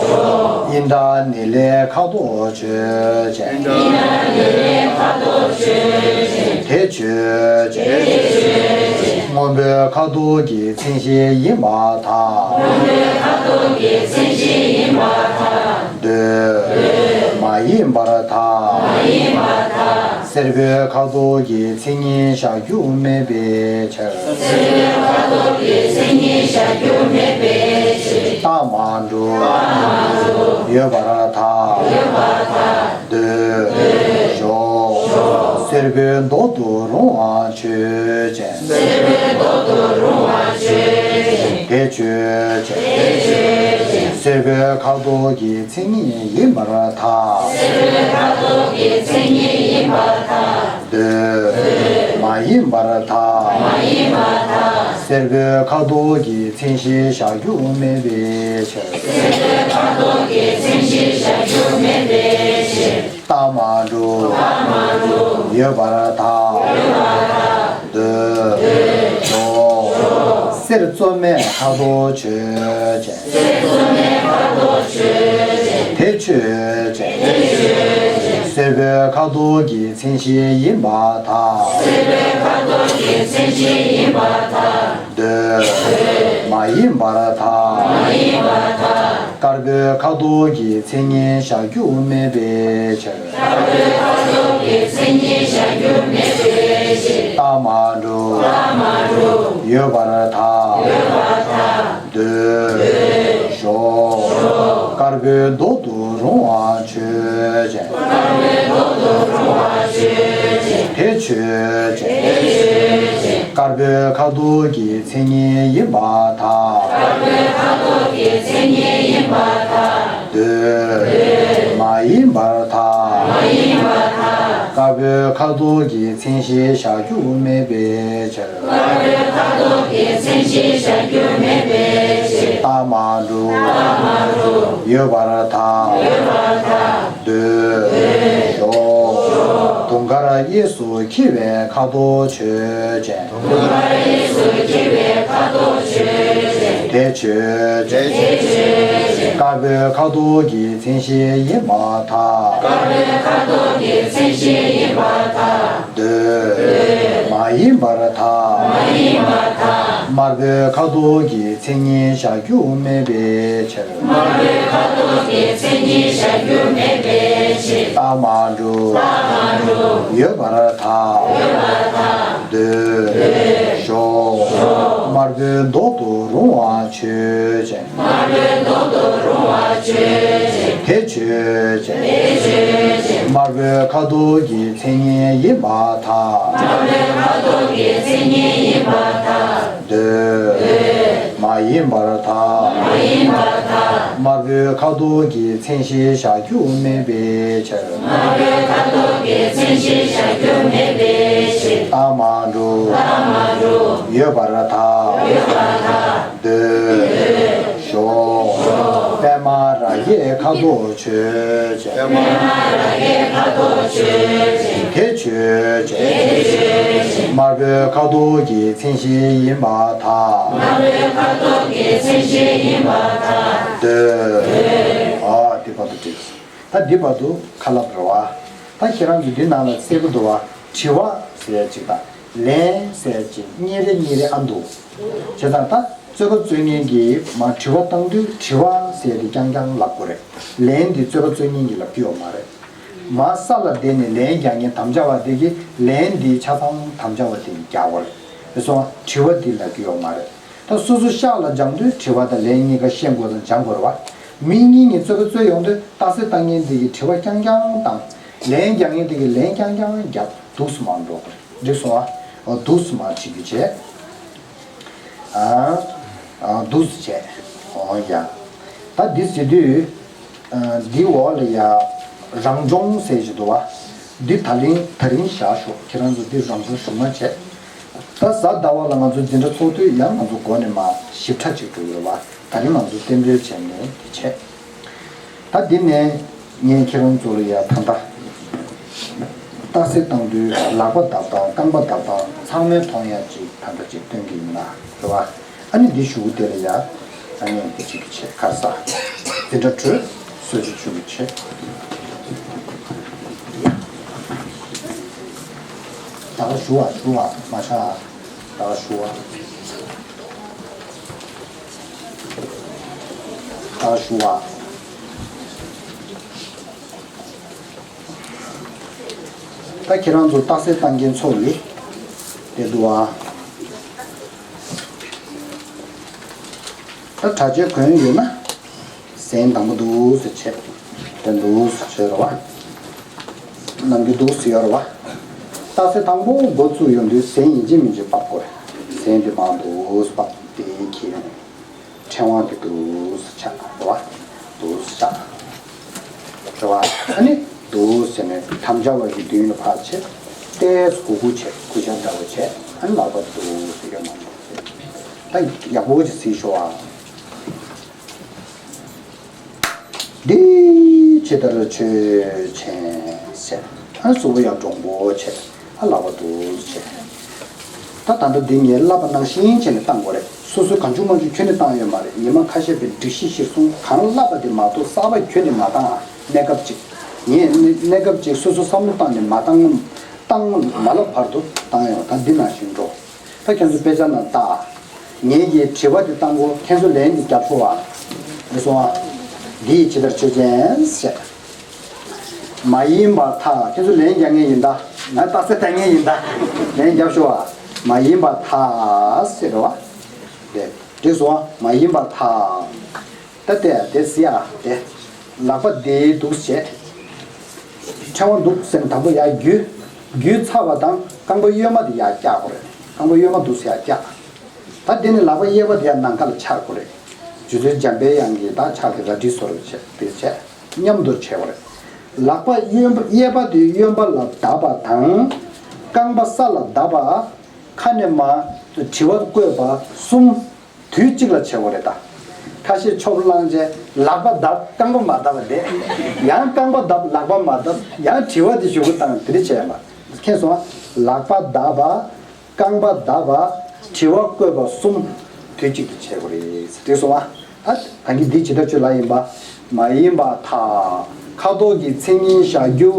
ཨིནྡྲ་ནཱི་ལའི་ཁ་དོག་མཆོད་ཅིང་། དེ་མཆོད་ཅིང་། སྔོན་པོའི་ཁ་དོག་གི་མཚན་གཞི་ཡིན་པར་ཐལ། འདོད། མ་ཡིན་པར་ཐལ། སེར་པོའི་ཁ་དོག་གི་མཚན་ཉིད་བཞག་རྒྱུ་མེད་པའི་ཕྱིར། སེར་པོའི་ཁ་དོག་གི་མཚན་ཉིད་བཞག་རྒྱུ་མེད་པའི་ཕྱིར། རྟགས་མ་གྲུབ། ཡོད་པར་ཐལ། འདོད། ཞོག་སེར་པོའི་མདོག་ཏུ་རུང་བ་མཆོད་ཅིང་། སེར་པོའི་མདོག་ཏུ་རུང་བ་མཆོད་ཅིང་། དེ་མཆོད་ཅིང་། དེ་མཆོད་ཅིང་། སེར་པོའི་ཁ་དོག་གི་མཚན་ཉིད་ཡིན་པར་ཐལ། སེར་པོའི་ཁ་དོག་གི་མཚན་ཉིད་ཡིན་པར་ཐལ། འདོད། མ་ཡིན་པར་ཐལ། མ་ཡིན་པར་ཐལ། སེར་པོའི་ཁ་དོག་གི་མཚན་གཞི་བཞག་རྒྱུ་མེད་པའི་ཕྱིར། སེར་པོའི་ཁ་དོག་གི་མཚན་གཞི་བཞག་རྒྱུ་མེད་པའི་ཕྱིར། རྟགས་མ་གྲུབ། རྟགས་མ་གྲུབ། ཡོད་པར་ཐལ། ཡོད་པར་ཐལ། འདོད། འདོད། ཞོག་སེར་བཙོ་མའི་ཁ་དོག་མཆོད་ཅིང་། སེར་བཙོ་མའི་ཁ་དོག་མཆོད་ཅིང་། དེ་མཆོད་ཅིང་། དེ་མཆོད་ཅིང་། སེར་པོའི་ཁ་དོག་གི་མཚན་གཞི་ཡིན་པར་ཐལ། སེར་པོའི་ཁ་དོག་གི་མཚན་གཞི་ཡིན་པར་ཐལ། འདོད། མ་ཡིན་པར་ཐལ། མ་ཡིན་པར་ཐལ། དཀར་པོའི་ཁ་དོག་གི་མཚན་ཉིད་བཞག་རྒྱུ་མེད་པའི་ཕྱིར། དཀར་པོའི་ཁ་དོག་གི་མཚན་ཉིད་བཞག་རྒྱུ་མེད་པའི་ཕྱིར། རྟགས་མ་གྲུབ། རྟགས་མ་གྲུབ། ཡོད་པར་ཐལ། ཡོད་པར་ཐལ། འདོད། ཞོག་དཀར་པོའི་མདོག་ཏུ་རུང་བ་མཆོད་ཅིང་། དཀར་པོའི་མདོག་ཏུ་རུང་བ་མཆོད་ཅིང་། དེ་མཆོད་ཅིང་། དེ་མཆོད་ཅིང་། དཀར་པོའི་ཁ་དོག་གི་མཚན་ཉིད་ཡིན་པར་ཐལ། དཀར་པོའི་ཁ་དོག་གི་མཚན་ཉིད་ཡིན་པར་ཐལ། འདོད། མ་ཡིན་པར་ཐལ། མ་ཡིན་པར་ཐལ། དཀར་པོའི་ཁ་དོག་གི་མཚན་གཞི་བཞག་རྒྱུ་མེད་པའི་ཕྱིར། དཀར་པོའི་ཁ་དོག་གི་མཚན་གཞི་བཞག་རྒྱུ་མེད་པའི་ཕྱིར། རྟགས་མ་གྲུབ། རྟགས་མ་གྲུབ། ཡོད་པར་ཐལ། ཡོད་པར་ཐལ། འདོད། འདོད། ཞོག་དུང་དཀར་གཡས་སུ་འཁྱིལ་བའི་ཁ་དོག་མཆོད་ཅིང་། དུང་དཀར་གཡས་སུ་འཁྱིལ་བའི་ཁ་དོག་མཆོད་ཅིང་། དེ་མཆོད་ཅིང་། དེ་མཆོད་ཅིང་། དཀར་པོའི་ཁ་དོག་གི་མཚན་གཞི་ཡིན་པར་ཐལ། དཀར་པོའི་ཁ་དོག་གི་མཚན་གཞི་ཡིན་པར་ཐལ། འདོད། མ་ཡིན་པར་ཐལ། མ་ཡིན་པར་ཐལ། དམར་པོའི་ཁ་དོག་གི་མཚན་ཉིད་བཞག་རྒྱུ་མེད་པའི་ཕྱིར། དམར་པོའི་ཁ་དོག་གི་མཚན་ཉིད་བཞག་རྒྱུ་མེད་པའི་ཕྱིར། རྟགས་མ་གྲུབ། རྟགས་མ་གྲུབ། ཡོད་པར་ཐལ། ཡོད་པར་ཐལ། འདོད། ཞོག་དམར་པོའི་མདོག་ཏུ་རུང་བ་མཆོད་ཅིང་། དམར་པོའི་མདོག་ཏུ་རུང་བ་མཆོད་ཅིང་། དེ་མཆོད་ཅིང་། དེ་མཆོད་ཅིང་། དམར་པོའི་ཁ་དོག་གི་མཚན་ཉིད་ཡིན་པར་ཐལ། དམར་པོའི་ཁ་དོག་གི་མཚན་ཉིད་ཡིན་པར་ཐལ། འདོད། མ་ཡིན་པར་ཐལ། མ་ཡིན་པར་ཐལ། དམར་པོའི་ཁ་དོག་གི་མཚན་གཞི་བཞག་རྒྱུ་མེད་པའི་ཕྱིར། དམར་པོའི་ཁ་དོག་གི་མཚན་གཞི་བཞག་རྒྱུ་མེད་པའི་ཕྱིར། རྟགས་མ་གྲུབ། རྟགས་མ་གྲུབ། ཡོད་པར་ཐལ། ཡོད་པར་ཐལ། འདོད། ཞོག་པདྨ་རཱ་གའི་ཁ་དོག་མཆོད་ཅིང་། པདྨ་རཱ་གའི་ཁ་དོག་མཆོད་ཅིང་། དེ་མཆོད་ཅིང་། དེ་མཆོད་ཅིང་། དམར་པོའི་ཁ་དོག་གི་མཚན་གཞི་ཡིན་པར་ཐལ། དམར་པོའི་ཁ་དོག་གི་མཚན་གཞི་ཡིན་པར་ཐལ། འདོད། འདོད། ཨ་དེ་བར་དུ་བྲིས། ད་འདི་བར་དུ་ཁ་ལབ་རེད་བ། ད་ཁྱེད་རང་ཚོ་འདི་ནང་ལ་གསལ་པོ་འདུག་བ། དྲི་བ་ཟེར་ཅིག་དང་ལན་ཟེར་ཅིག་གཉིས་རེ་གཉིས་རེ་ཨ་འདུག་བྱས་ཙང་ད་རྩོད་པ་རྩོད་མཁན་གྱིས་མར་དྲི་བ་བཏང་དུས་དྲི་བ་ཟེར་དེ་རྐྱང་རྐྱང་ལབ་དགོས་རེད། ལན་འདི་རྩོད་པ་རྩོད་མཁན་གྱིས་ལབ་ཀྱི་ཡོད་མ་རེད། མར་ས་ལ་བསྡད་ནས་ལན་རྒྱག་མཁན་དམ་བཅའ་བ་དེ་གིས་ལན་འདི་ཆ་ཚང་དམ་བཅའ་བ་དེ་གིས་རྒྱག་དགོས་རེད། དེ་སོང་དྲི་བ་འདི་ལབ་ཀྱི་ཡོད་མ་རེད། ད་སོ་སོ་ཤག་ལ་སྦྱང་དུས་དྲི་བ་དང་ལན་གཉིས་ཀ་ཤེས་དགོས་དང་སྦྱང་དགོས་རེད་བ། མི་གཉིས་གཉིས་རྩོད་པ་རྩོད་ཡོང་དུས་རྟགས་གསལ་བཏང་མཁན་དེ་གིས་དྲི་བ་རྐྱང་རྐྱང་བཏང་། ལན་རྒྱག་མཁན་དེ་གིས་ལན་རྐྱང་རྐྱང་རྒྱབ། འདུག་སེ་མར་འགྲོ་དགོས་རེད། འགྲིག་སོང་ཨ། འོ་འདུག་སེ་མར་བྲིས་རྒྱུ་བྱས། ཨ། ཨ་འདུག་སེ་བྱས། འོ་ཡ། ད་འདི་བྱེད་དུས། ཨ་འདི་འོག་ལ་ཡ། རང་སྦྱོང་ཟེར་གྱི་འདུག་བ། འདི་ད་རིང་ད་རིང་བཞག་ཤོག་ཁྱེད་རང་ཚོ་འདི་རང་སྦྱོང་ཞུ་མ་བྱས། ད་གཟའ་ཟླ་བ་ལ་ང་ཚོ་འཛིན་གྲྭ་ཚོགས་དུས་ཡང་ང་ཚོ་འགོ་ནས་མར་ཞིབ་ཕྲ་ཅིག་འགྲོ་གི་རེད་བ། ད་རིང་ང་ཚོ་རྟེན་འབྲེལ་བྱས་ནས་འདི་བྱས། ད་འདི་ནས་ངས་ཁྱེད་རང་ཚོ་ལ་ཡ་ད་ལྟ་རྟགས་གསལ་བཏང་དུས་ལག་པ་བརྡབ་སྟངས་རྐང་པ་བརྡབ་སྟངས་ཚང་མས་མཐོང་ཡ་ཅིག་ད་ལྟ་ཅིག་སྟོན་གྱི་ཡིན་ལ་རེད་བ། ཨ་ནི་འདི་གཞུག་གུ་དེ་ལ་ཡ། ཨ་ནི་འདི་གཅིག་གི་ཆེད་གར་ས། འཛིན་གྲྭ་དྲོད། གསོལ་ཇ་མཆོད་པའི་ཆེད། ད་ག་ཞུ་བ་ཞུ་བ་མ་ཆག་ད་ག་ཞུ་བ། ད་ག་ཞུ་བ། ད་ཁྱེད་རང་ཚོ་རྟགས་གསལ་བཏང་མཁན་ཚོ་ཡིས་དེ་འདུག་ཨ། ད་དྲ་རྒྱའི་གོན་ཡོད་ན། ཟན་དང་པོ་འདུག་ཟེར་བྱས། དེ་འདུག་ཟེར་བྱས་རེད་བ། ནམ་རྒྱུན་འདུག་ཟེར་ཡོད་རེད་བ། རྟགས་གསལ་དང་པོ་འགོ་བཙུགས་ཡོང་དུས་ཟན་ཡིན་གཅིག་མིན་གཅིག་ཕབ་དགོས་རེད། ཟན་དེ་མར་འདུག་ཟེར་ཕབ་དེ་འཁྱེར་ཡོང་། ཕྲེང་བ་དེ་འདུག་ཟེར་ཆགས་རེད་བ། འདུག་ཟེར་ཆགས། རེད་བ། ཨ་ནི་འདུག་ཟེར་ནས་དམ་བཅའ་བ་གི་མདུན་ལ་ཕར་བྱས། ཏོག་ཙམ་གུག་གུག་བྱས་གུག་ཤམ་འདྲ་བོ་བྱས། ཨ་ནི་ལག་པ་འདུག་ཟེར་གྱི་མ་འདུག་ད་ཡག་པོ་ཅིག་གཟིགས་ཤོག་ཨ། འདི་ཇི་ལྟར་ཆོས་ཅན་ཟེར། ཨ་གཟུགས་པོ་ཡང་འདྲོང་པོ་བྱས། ཨ་ལག་པ་འདུག་བྱས། ད་ད་ལྟ་འདི་ངས་བསླབ་པ་ནང་བཞིན་བྱས་ནས་བཏང་དགོས་རེད། སོ་སོའི་གང་བྱུང་མང་བྱུང་ཁྱོན་ནས་བཏང་ཡོད་མ་རེད། ཉི་མ་ཁ་ཤས་པའི་སྒྲིག་གཞི་གཞིར་བཟུང་གང་བསླབ་པ་དེ་མ་གཏོགས་གསར་པ་ཁྱོན་ནས་མ་བཏང་ཨ། གནས་སྐབས་ཅིག་ངས་གནས་གནས་སྐབས་ཅིག་སོ་སོ་བསམ་བློ་བཏང་ནས་མ་བཏང་། བཏང་མ་ལབ་བར་དུ་བཏང་ཡོང་། ད་འདི་ནང་བཞིན་འགྲོ། ད་ཁྱོད་ཚོ་དཔེ་ཆ་ནང་ལྟ། ངེད་ཀྱིས་དྲི་བ་འདི་བཏང་གོ། ཁྱེད་ཚོ་ལན་འདི་རྒྱབ་ཤོག་ཨ། རེད་སོང་ཨ། འདི་ཡིས་ཇི་ལྟར་ཆོས་ཅན་ཟེར། མ་ཡིན་པར་ཐལ། ཁྱེད་ཚོ་ལན་རྒྱག་མཁན་ཡིན་ད། ང་རྟགས་གསལ་བཏང་མཁན་ཡིན་ད། ལན་རྒྱབ་ཤོག་ཨ། མ་ཡིན་པར་ཐལ་ཟེར་རོ། རེད། འགྲིག་སོང་ཨ། མ་ཡིན་པར་ཐལ། ད་ལྟ་དེ་ཟེར་ཡ་དེ། ལག་པ་དེ་འདུག་བྱས། ཕྲེང་བ་འདུག་ཟེར་ནས་དང་པོ་ཡར་བརྒྱུད། བརྒྱུད་ཚར་བ་དང་རྐང་པ་གཡོན་མ་དེ་ཡར་བཀྱག་དགོས་རེད། རྐང་པ་གཡོན་མ་འདུག་ཟེར་ཡར་བཀྱག་ད་དེ་ནས་ལག་པ་གཡས་པ་དེ་ཡར་ནམ་མཁའ་ལ་འཕྱར་དགོས་རེད། རྗེ་བཙུན་འཇམ་པའི་དབྱངས་ཀྱིས་ད་ཕྱག་གི་རལ་གྲི་བཟོ་འདྲ་བྱས་དེ་བྱས། མཉམ་དུ་བྱེད་དགོས་རེད། ལག་པ་གཡོན་པ་གཡས་པ་དེ་གཡོན་པ་ལ་བརྡབ་པ་དང་། རྐང་པ་ས་ལ་བརྡབ་པ། ཁ་ནས་མར་དྲི་བ་བཀོད་པ་གསུམ། དུས་གཅིག་ལ་བྱེད་དགོས་རེད་ད། ཁ་ཤས་ཆོབ་བླངས་རྗེས་ལག་པ་བརྡབ་རྐང་པ་མ་བརྡབ་པ་དེ། ཡང་རྐང་པ་བརྡབ་ལག་པ་མ་བརྡབ་ཡང་དྲི་བ་དེ་གཞུག་གུ་བཏང་དེ་འདྲ་བྱས་ཡོད་པ། མཁྱེན་སོང་ཨ། ལག་པ་བརྡབ་པ། རྐང་པ་བརྡབ་པ། དྲི་བ་བཀོད་པ་གསུམ། དུས་གཅིག་ཏུ་བྱེད་དགོས་རེད། འགྲིག་སོང་ཨ། ད་ད་གིན་འདི་ཇི་ལྟར་ཆོས་ལ་ཡིན་པ། མ་ཡིན་པར་ཐལ། ཁ་དོག་གི་མཚན་ཉིད་བཞག་རྒྱུ་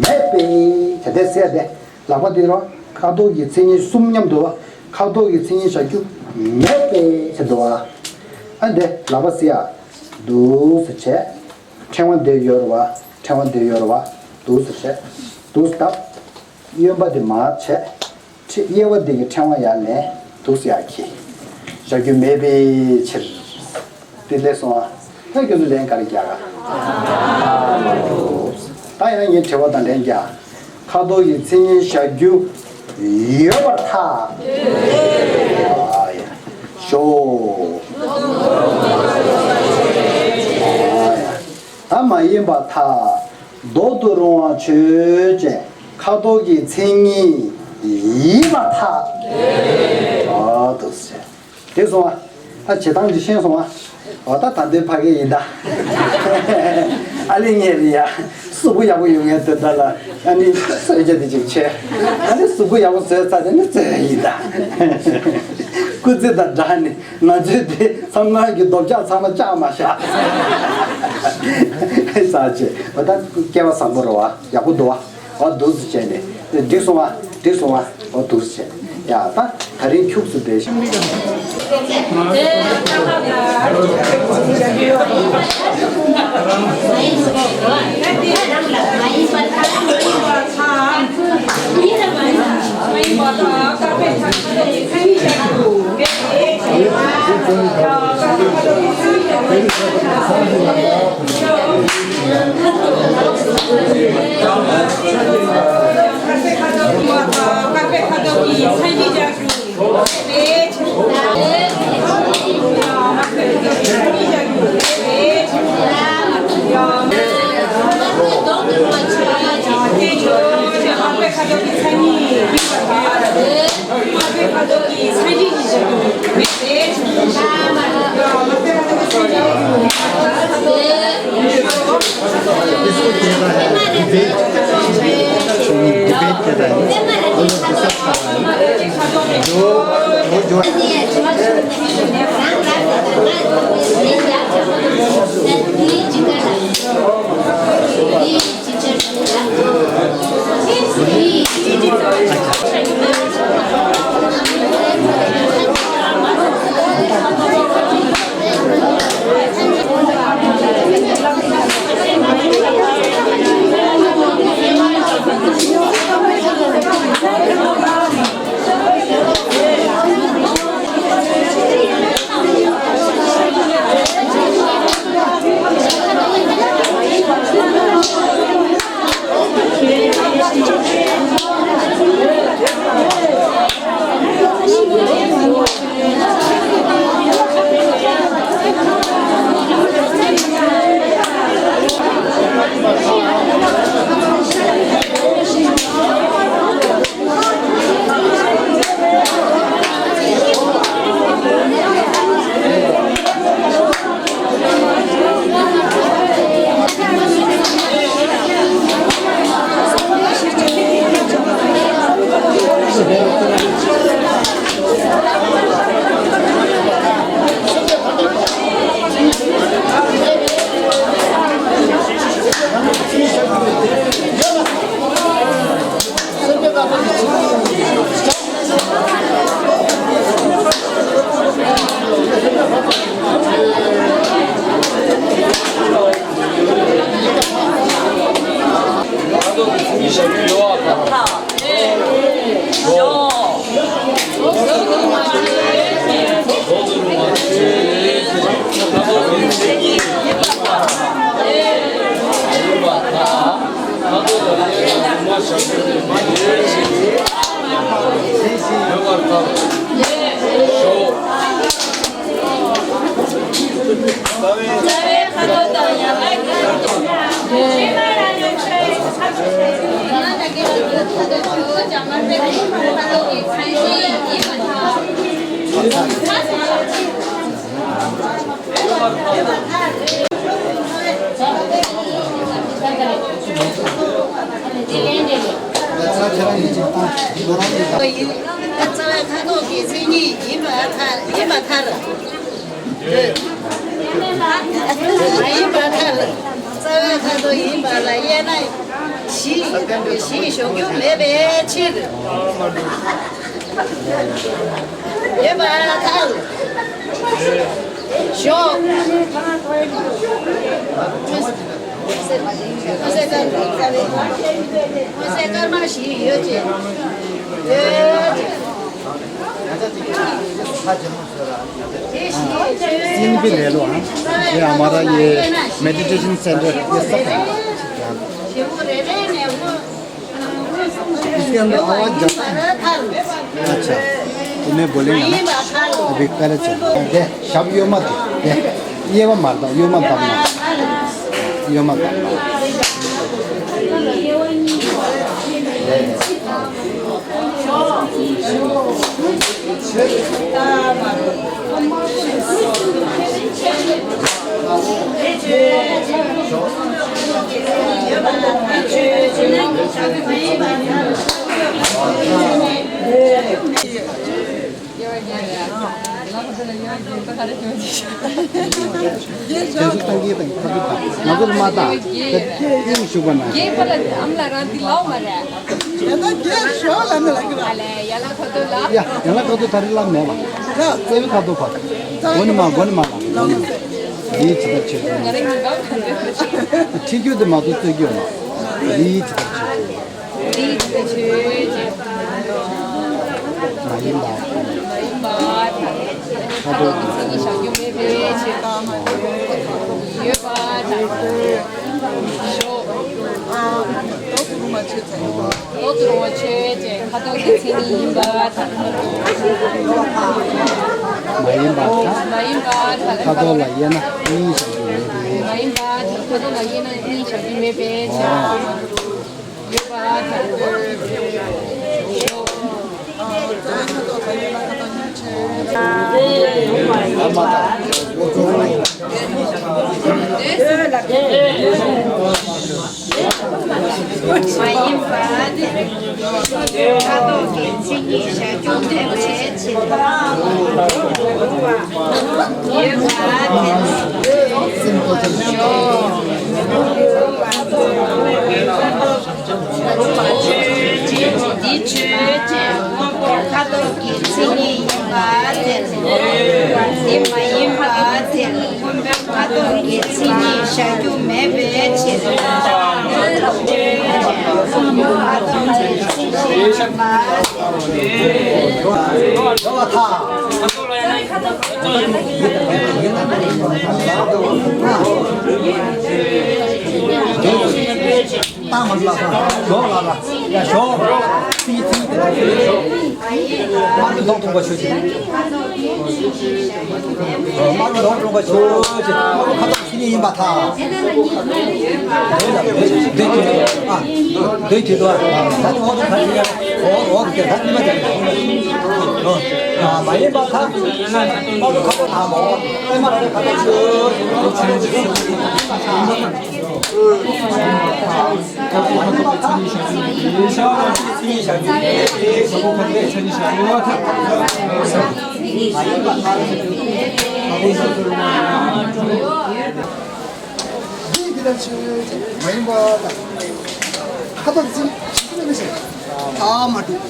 མེད་པས། དེ་འདྲ་ཟེར་ཏེ། ལག་པ་འདི་རོ། ཁ་དོག་གི་མཚན་ཉིད་གསུམ་མཉམ་དུ། ཁ་དོག་གི་མཚན་ཉིད་བཞག་རྒྱུ་མེད་པས་ཟེར་འདུག་བ། ཨ་འདི་ལག་པ་ཟེར་ཡ། འདུག་ཟེར་བྱས། ཕྲེང་བ་འདི་ཡོད་རེད་བ། ཕྲེང་བ་འདི་ཡོད་རེད་བ། འདུག་ཟེར་བྱས། འདུག་ཟེར་བཏབ། གཡོན་པ་འདི་མར་བྱས། ཁྲི་གཡས་པ་འདི་གི་ཕྲེང་བ་ཡར་ལེན། འདུག་ཟེར་ཡ་ཁྱེར། བཞག་རྒྱུ་མེད་པའི་ཕྱིར། དེ་ལས་སོང་ཨ། ད་ཁྱོད་ཚོ་ལན་ག་རེ་རྒྱག་ག་ད་ཡང་ངས་དྲི་བ་དང་ལན་རྒྱག་ཁ་དོག་གི་མཚན་ཉིད་བཞག་རྒྱུ་ཡོད་པར་ཐལ། ཨ་ཡ། ཞོག་ད་མ་ཡིན་པར་ཐལ། མདོག་ཏུ་རུང་བ་ཆོས་ཅན། ཁ་དོག་གི་མཚན་ཉིད་ཡིན་པར་ཐལ། ཨ་འདུག་ཟེར། དེ་སོང་བ། ད་བྱེད་སྟངས་ཅིག་ཤེས་སོང་བ། འོ་ད་ད་ལྟའི་ཕ་གི་ཡིན་ད། ཨ་ལེ་ངས་རེད་ཡ། གཟུགས་པོ་ཡག་པོ་ཡོད་མཁན་དེ་འདྲ་ལ་ཨ་ནི་གསོལ་ཇ་དེ་ཅིག་བྱས། ཨ་ནི་གཟུགས་པོ་ཡག་པོ་བཟོས་ཚར་དེ་ནི་བཙལ་ཡ་ཡིན་ད། སྐུ་ཚེ་དང་འདྲ་ནི་ང་ཚོའི་དེ་མཚམས་ཁང་གི་རྡོ་བཅག་ཚང་མ་བཅག་མ་བཞག་ས་ཆེ་འོ་ད་སྐལ་བ་བཟང་པོ་རེད་བ། ཡག་པོ་འདུག་བ། འོ་འདུག་སེ་བྱས་ནས། འགྲིག་སོང་བ། འགྲིག་སོང་བ། འོ་འདུག་སེ་བྱས། ཡ་ད་ད་རིང་ཁྱུག་སུ་བསྡད་ཤིག་རྩ་བའི་ཁ་དོག་གི་མཚན་ཉིད་ཡིན་པ་མཐར་ཡིན་པ་མཐར། མ་ཡིན་པ་མཐར། རྩ་བའི་ཁ་དོག་ཡིན་པ་ལ་དབྱེ་ན་བཞི་ཡིན་པ་བཞི་ཞོག་རྒྱུ་མེད་པའི་ཕྱིར། ཡོད་པ་མཐར། ཞོག་མངོན་གསལ་སྐར་མ་བཞི་ཡོད་ཅེས། ཡོད་ཅེས། དེ་བཞི་ཆོས་ཅན། ये हमारा ये मेडिटेशन सेंटर, ये सब है। ཞེ་པོ་རེ་རེ་ནས་དངོས། इसके अंदर आवाज जाता है। अच्छा, तो मैं बोलेंगे ना, अभी पहले चल। दे, शब्द यो मत दे। ये वो मारता, यो मत दबना। यो मत दबना। ཁྱེད་ཚོ་ཏང་གི་དང་ཁ་ཐུག་དང་ང་ཚོར་མ་བཏང་། དེ་དབྱིངས་ཞུགས་པ་ན། རྒན་པ་ལ་ཨམ་ལ་རང་འདི་ལའོ་མ་རེད། ཡ་ད་རྒན་ཞོག་ལ་ནི་ལ་གི་ར། ཨ་ལས་ཡ་ལ་ཁ་ཐུག་ལ། ཡ་ཡ་ལ་ཁ་ཐུག་ད་རི་ལ་མེད་པ། རྩ་བའི་ཁ་ཐུག་པ། མགོ་ནི་མ་མགོ་ནི་མ་ལ། ལི་ཇི་ལྟར་བྱེད་དགོས། ཁྲིད་རྒྱུ་དེ་མ་གཏོགས་རྩོད་རྒྱུ་ཡོད་མ། ལི་ཇི་ལྟར་བྱེད་དགོས། ལི་ཇི་ལྟར་བྱེད་དགོས། མ་ཡིན་པ། མ་ཡིན་པ། ཁ་དོག་གི་མཚན་ཉིད་བཞག་རྒྱུ་མེད་པའི་ཕྱིར། ཡོད་པ་དང་། ཞོག་ལོག་ཏུ་རུང་བ་ཆོས་ཅན། ལོག་ཏུ་རུང་བ་ཆོས་ཅན། ཁ་དོག་གི་མཚན་ཉིད་ཡིན་པར་ཐལ། མ་ཡིན་པར་ཐལ། མ་ཡིན་པར་ཐལ། ཁ་དོག་ལ་དབྱེ་ན་གཉིས་བཞག་རྒྱུ་མེད་པས། མ་ཡིན་པར་ཐལ། ཁ་དོག་ལ་དབྱེ་ན་གཉིས་བཞག་རྒྱུ་མེད་པས། ཨོ། ཡོད་པར་ཐལ། མ་ཡིན་པ་དེ། ཁ་དོག་གི་མཚན་ཉིད་བཞག་རྒྱུ་མེད་པའི་ཕྱིར། ཡོད་པ་དེ། འདི་ཆོས་ཅན། དངོས་པོ་ཁ་དོག་གི་མཚན་ཉིད་ཡིན་པ་དེ། འདི་མ་ཡིན་པ་དེ། ཁ་དོག་གི་མཚན་ཉིད་བཞག་རྒྱུ་མེད་པའི་ཕྱིར། ཁ་དོག་གི་མཚན་ཉིད་ཡིན་པ། ཏང་མ་ལ་ལ་ཞོག་ལ་ལ། ཡ་ཞོག་ཚིག་ཚིག་དེ་ལ་ཞོག་དམར་པོ་མདོག་མཐོང་པ་ཆོས་ཅན། དམར་པོ་མདོག་མཐོང་པ་ཆོས་ཅན། དམར་པོ་ཁ་དོག་མཚན་ཉིད་ཡིན་པར་ཐལ། འདོད་དེ་ཨ། འདོད་དེ་དོ། ད་ནི་འོག་ཏུ་ཁ་ཅིག་ཡ། འོག་འོག་ཏུ་ཁ་ཅིག་མ་ཅིག་ཨ། མ་ཡིན་པར་ཐལ། དམར་པོ་ཁ་དོག་ཐལ་མོ། ཨེ་མ་ར་ཁ་དོག་ཆོས། འདི་འདི་ལྟར་ཆོས་ཅན། མ་ཡིན་པ་དང་། ཁ་དོག་ཅན། ཞིག་ཏུ་མི་ཤེས། ཨ་མ་འདུག་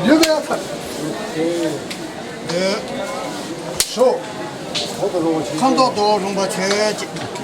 ཡོད་པའི་ཐར། འདོད། ཞོག་ཁ་དོག་ཏུ་རུང་བ་ཆོས་ཅན།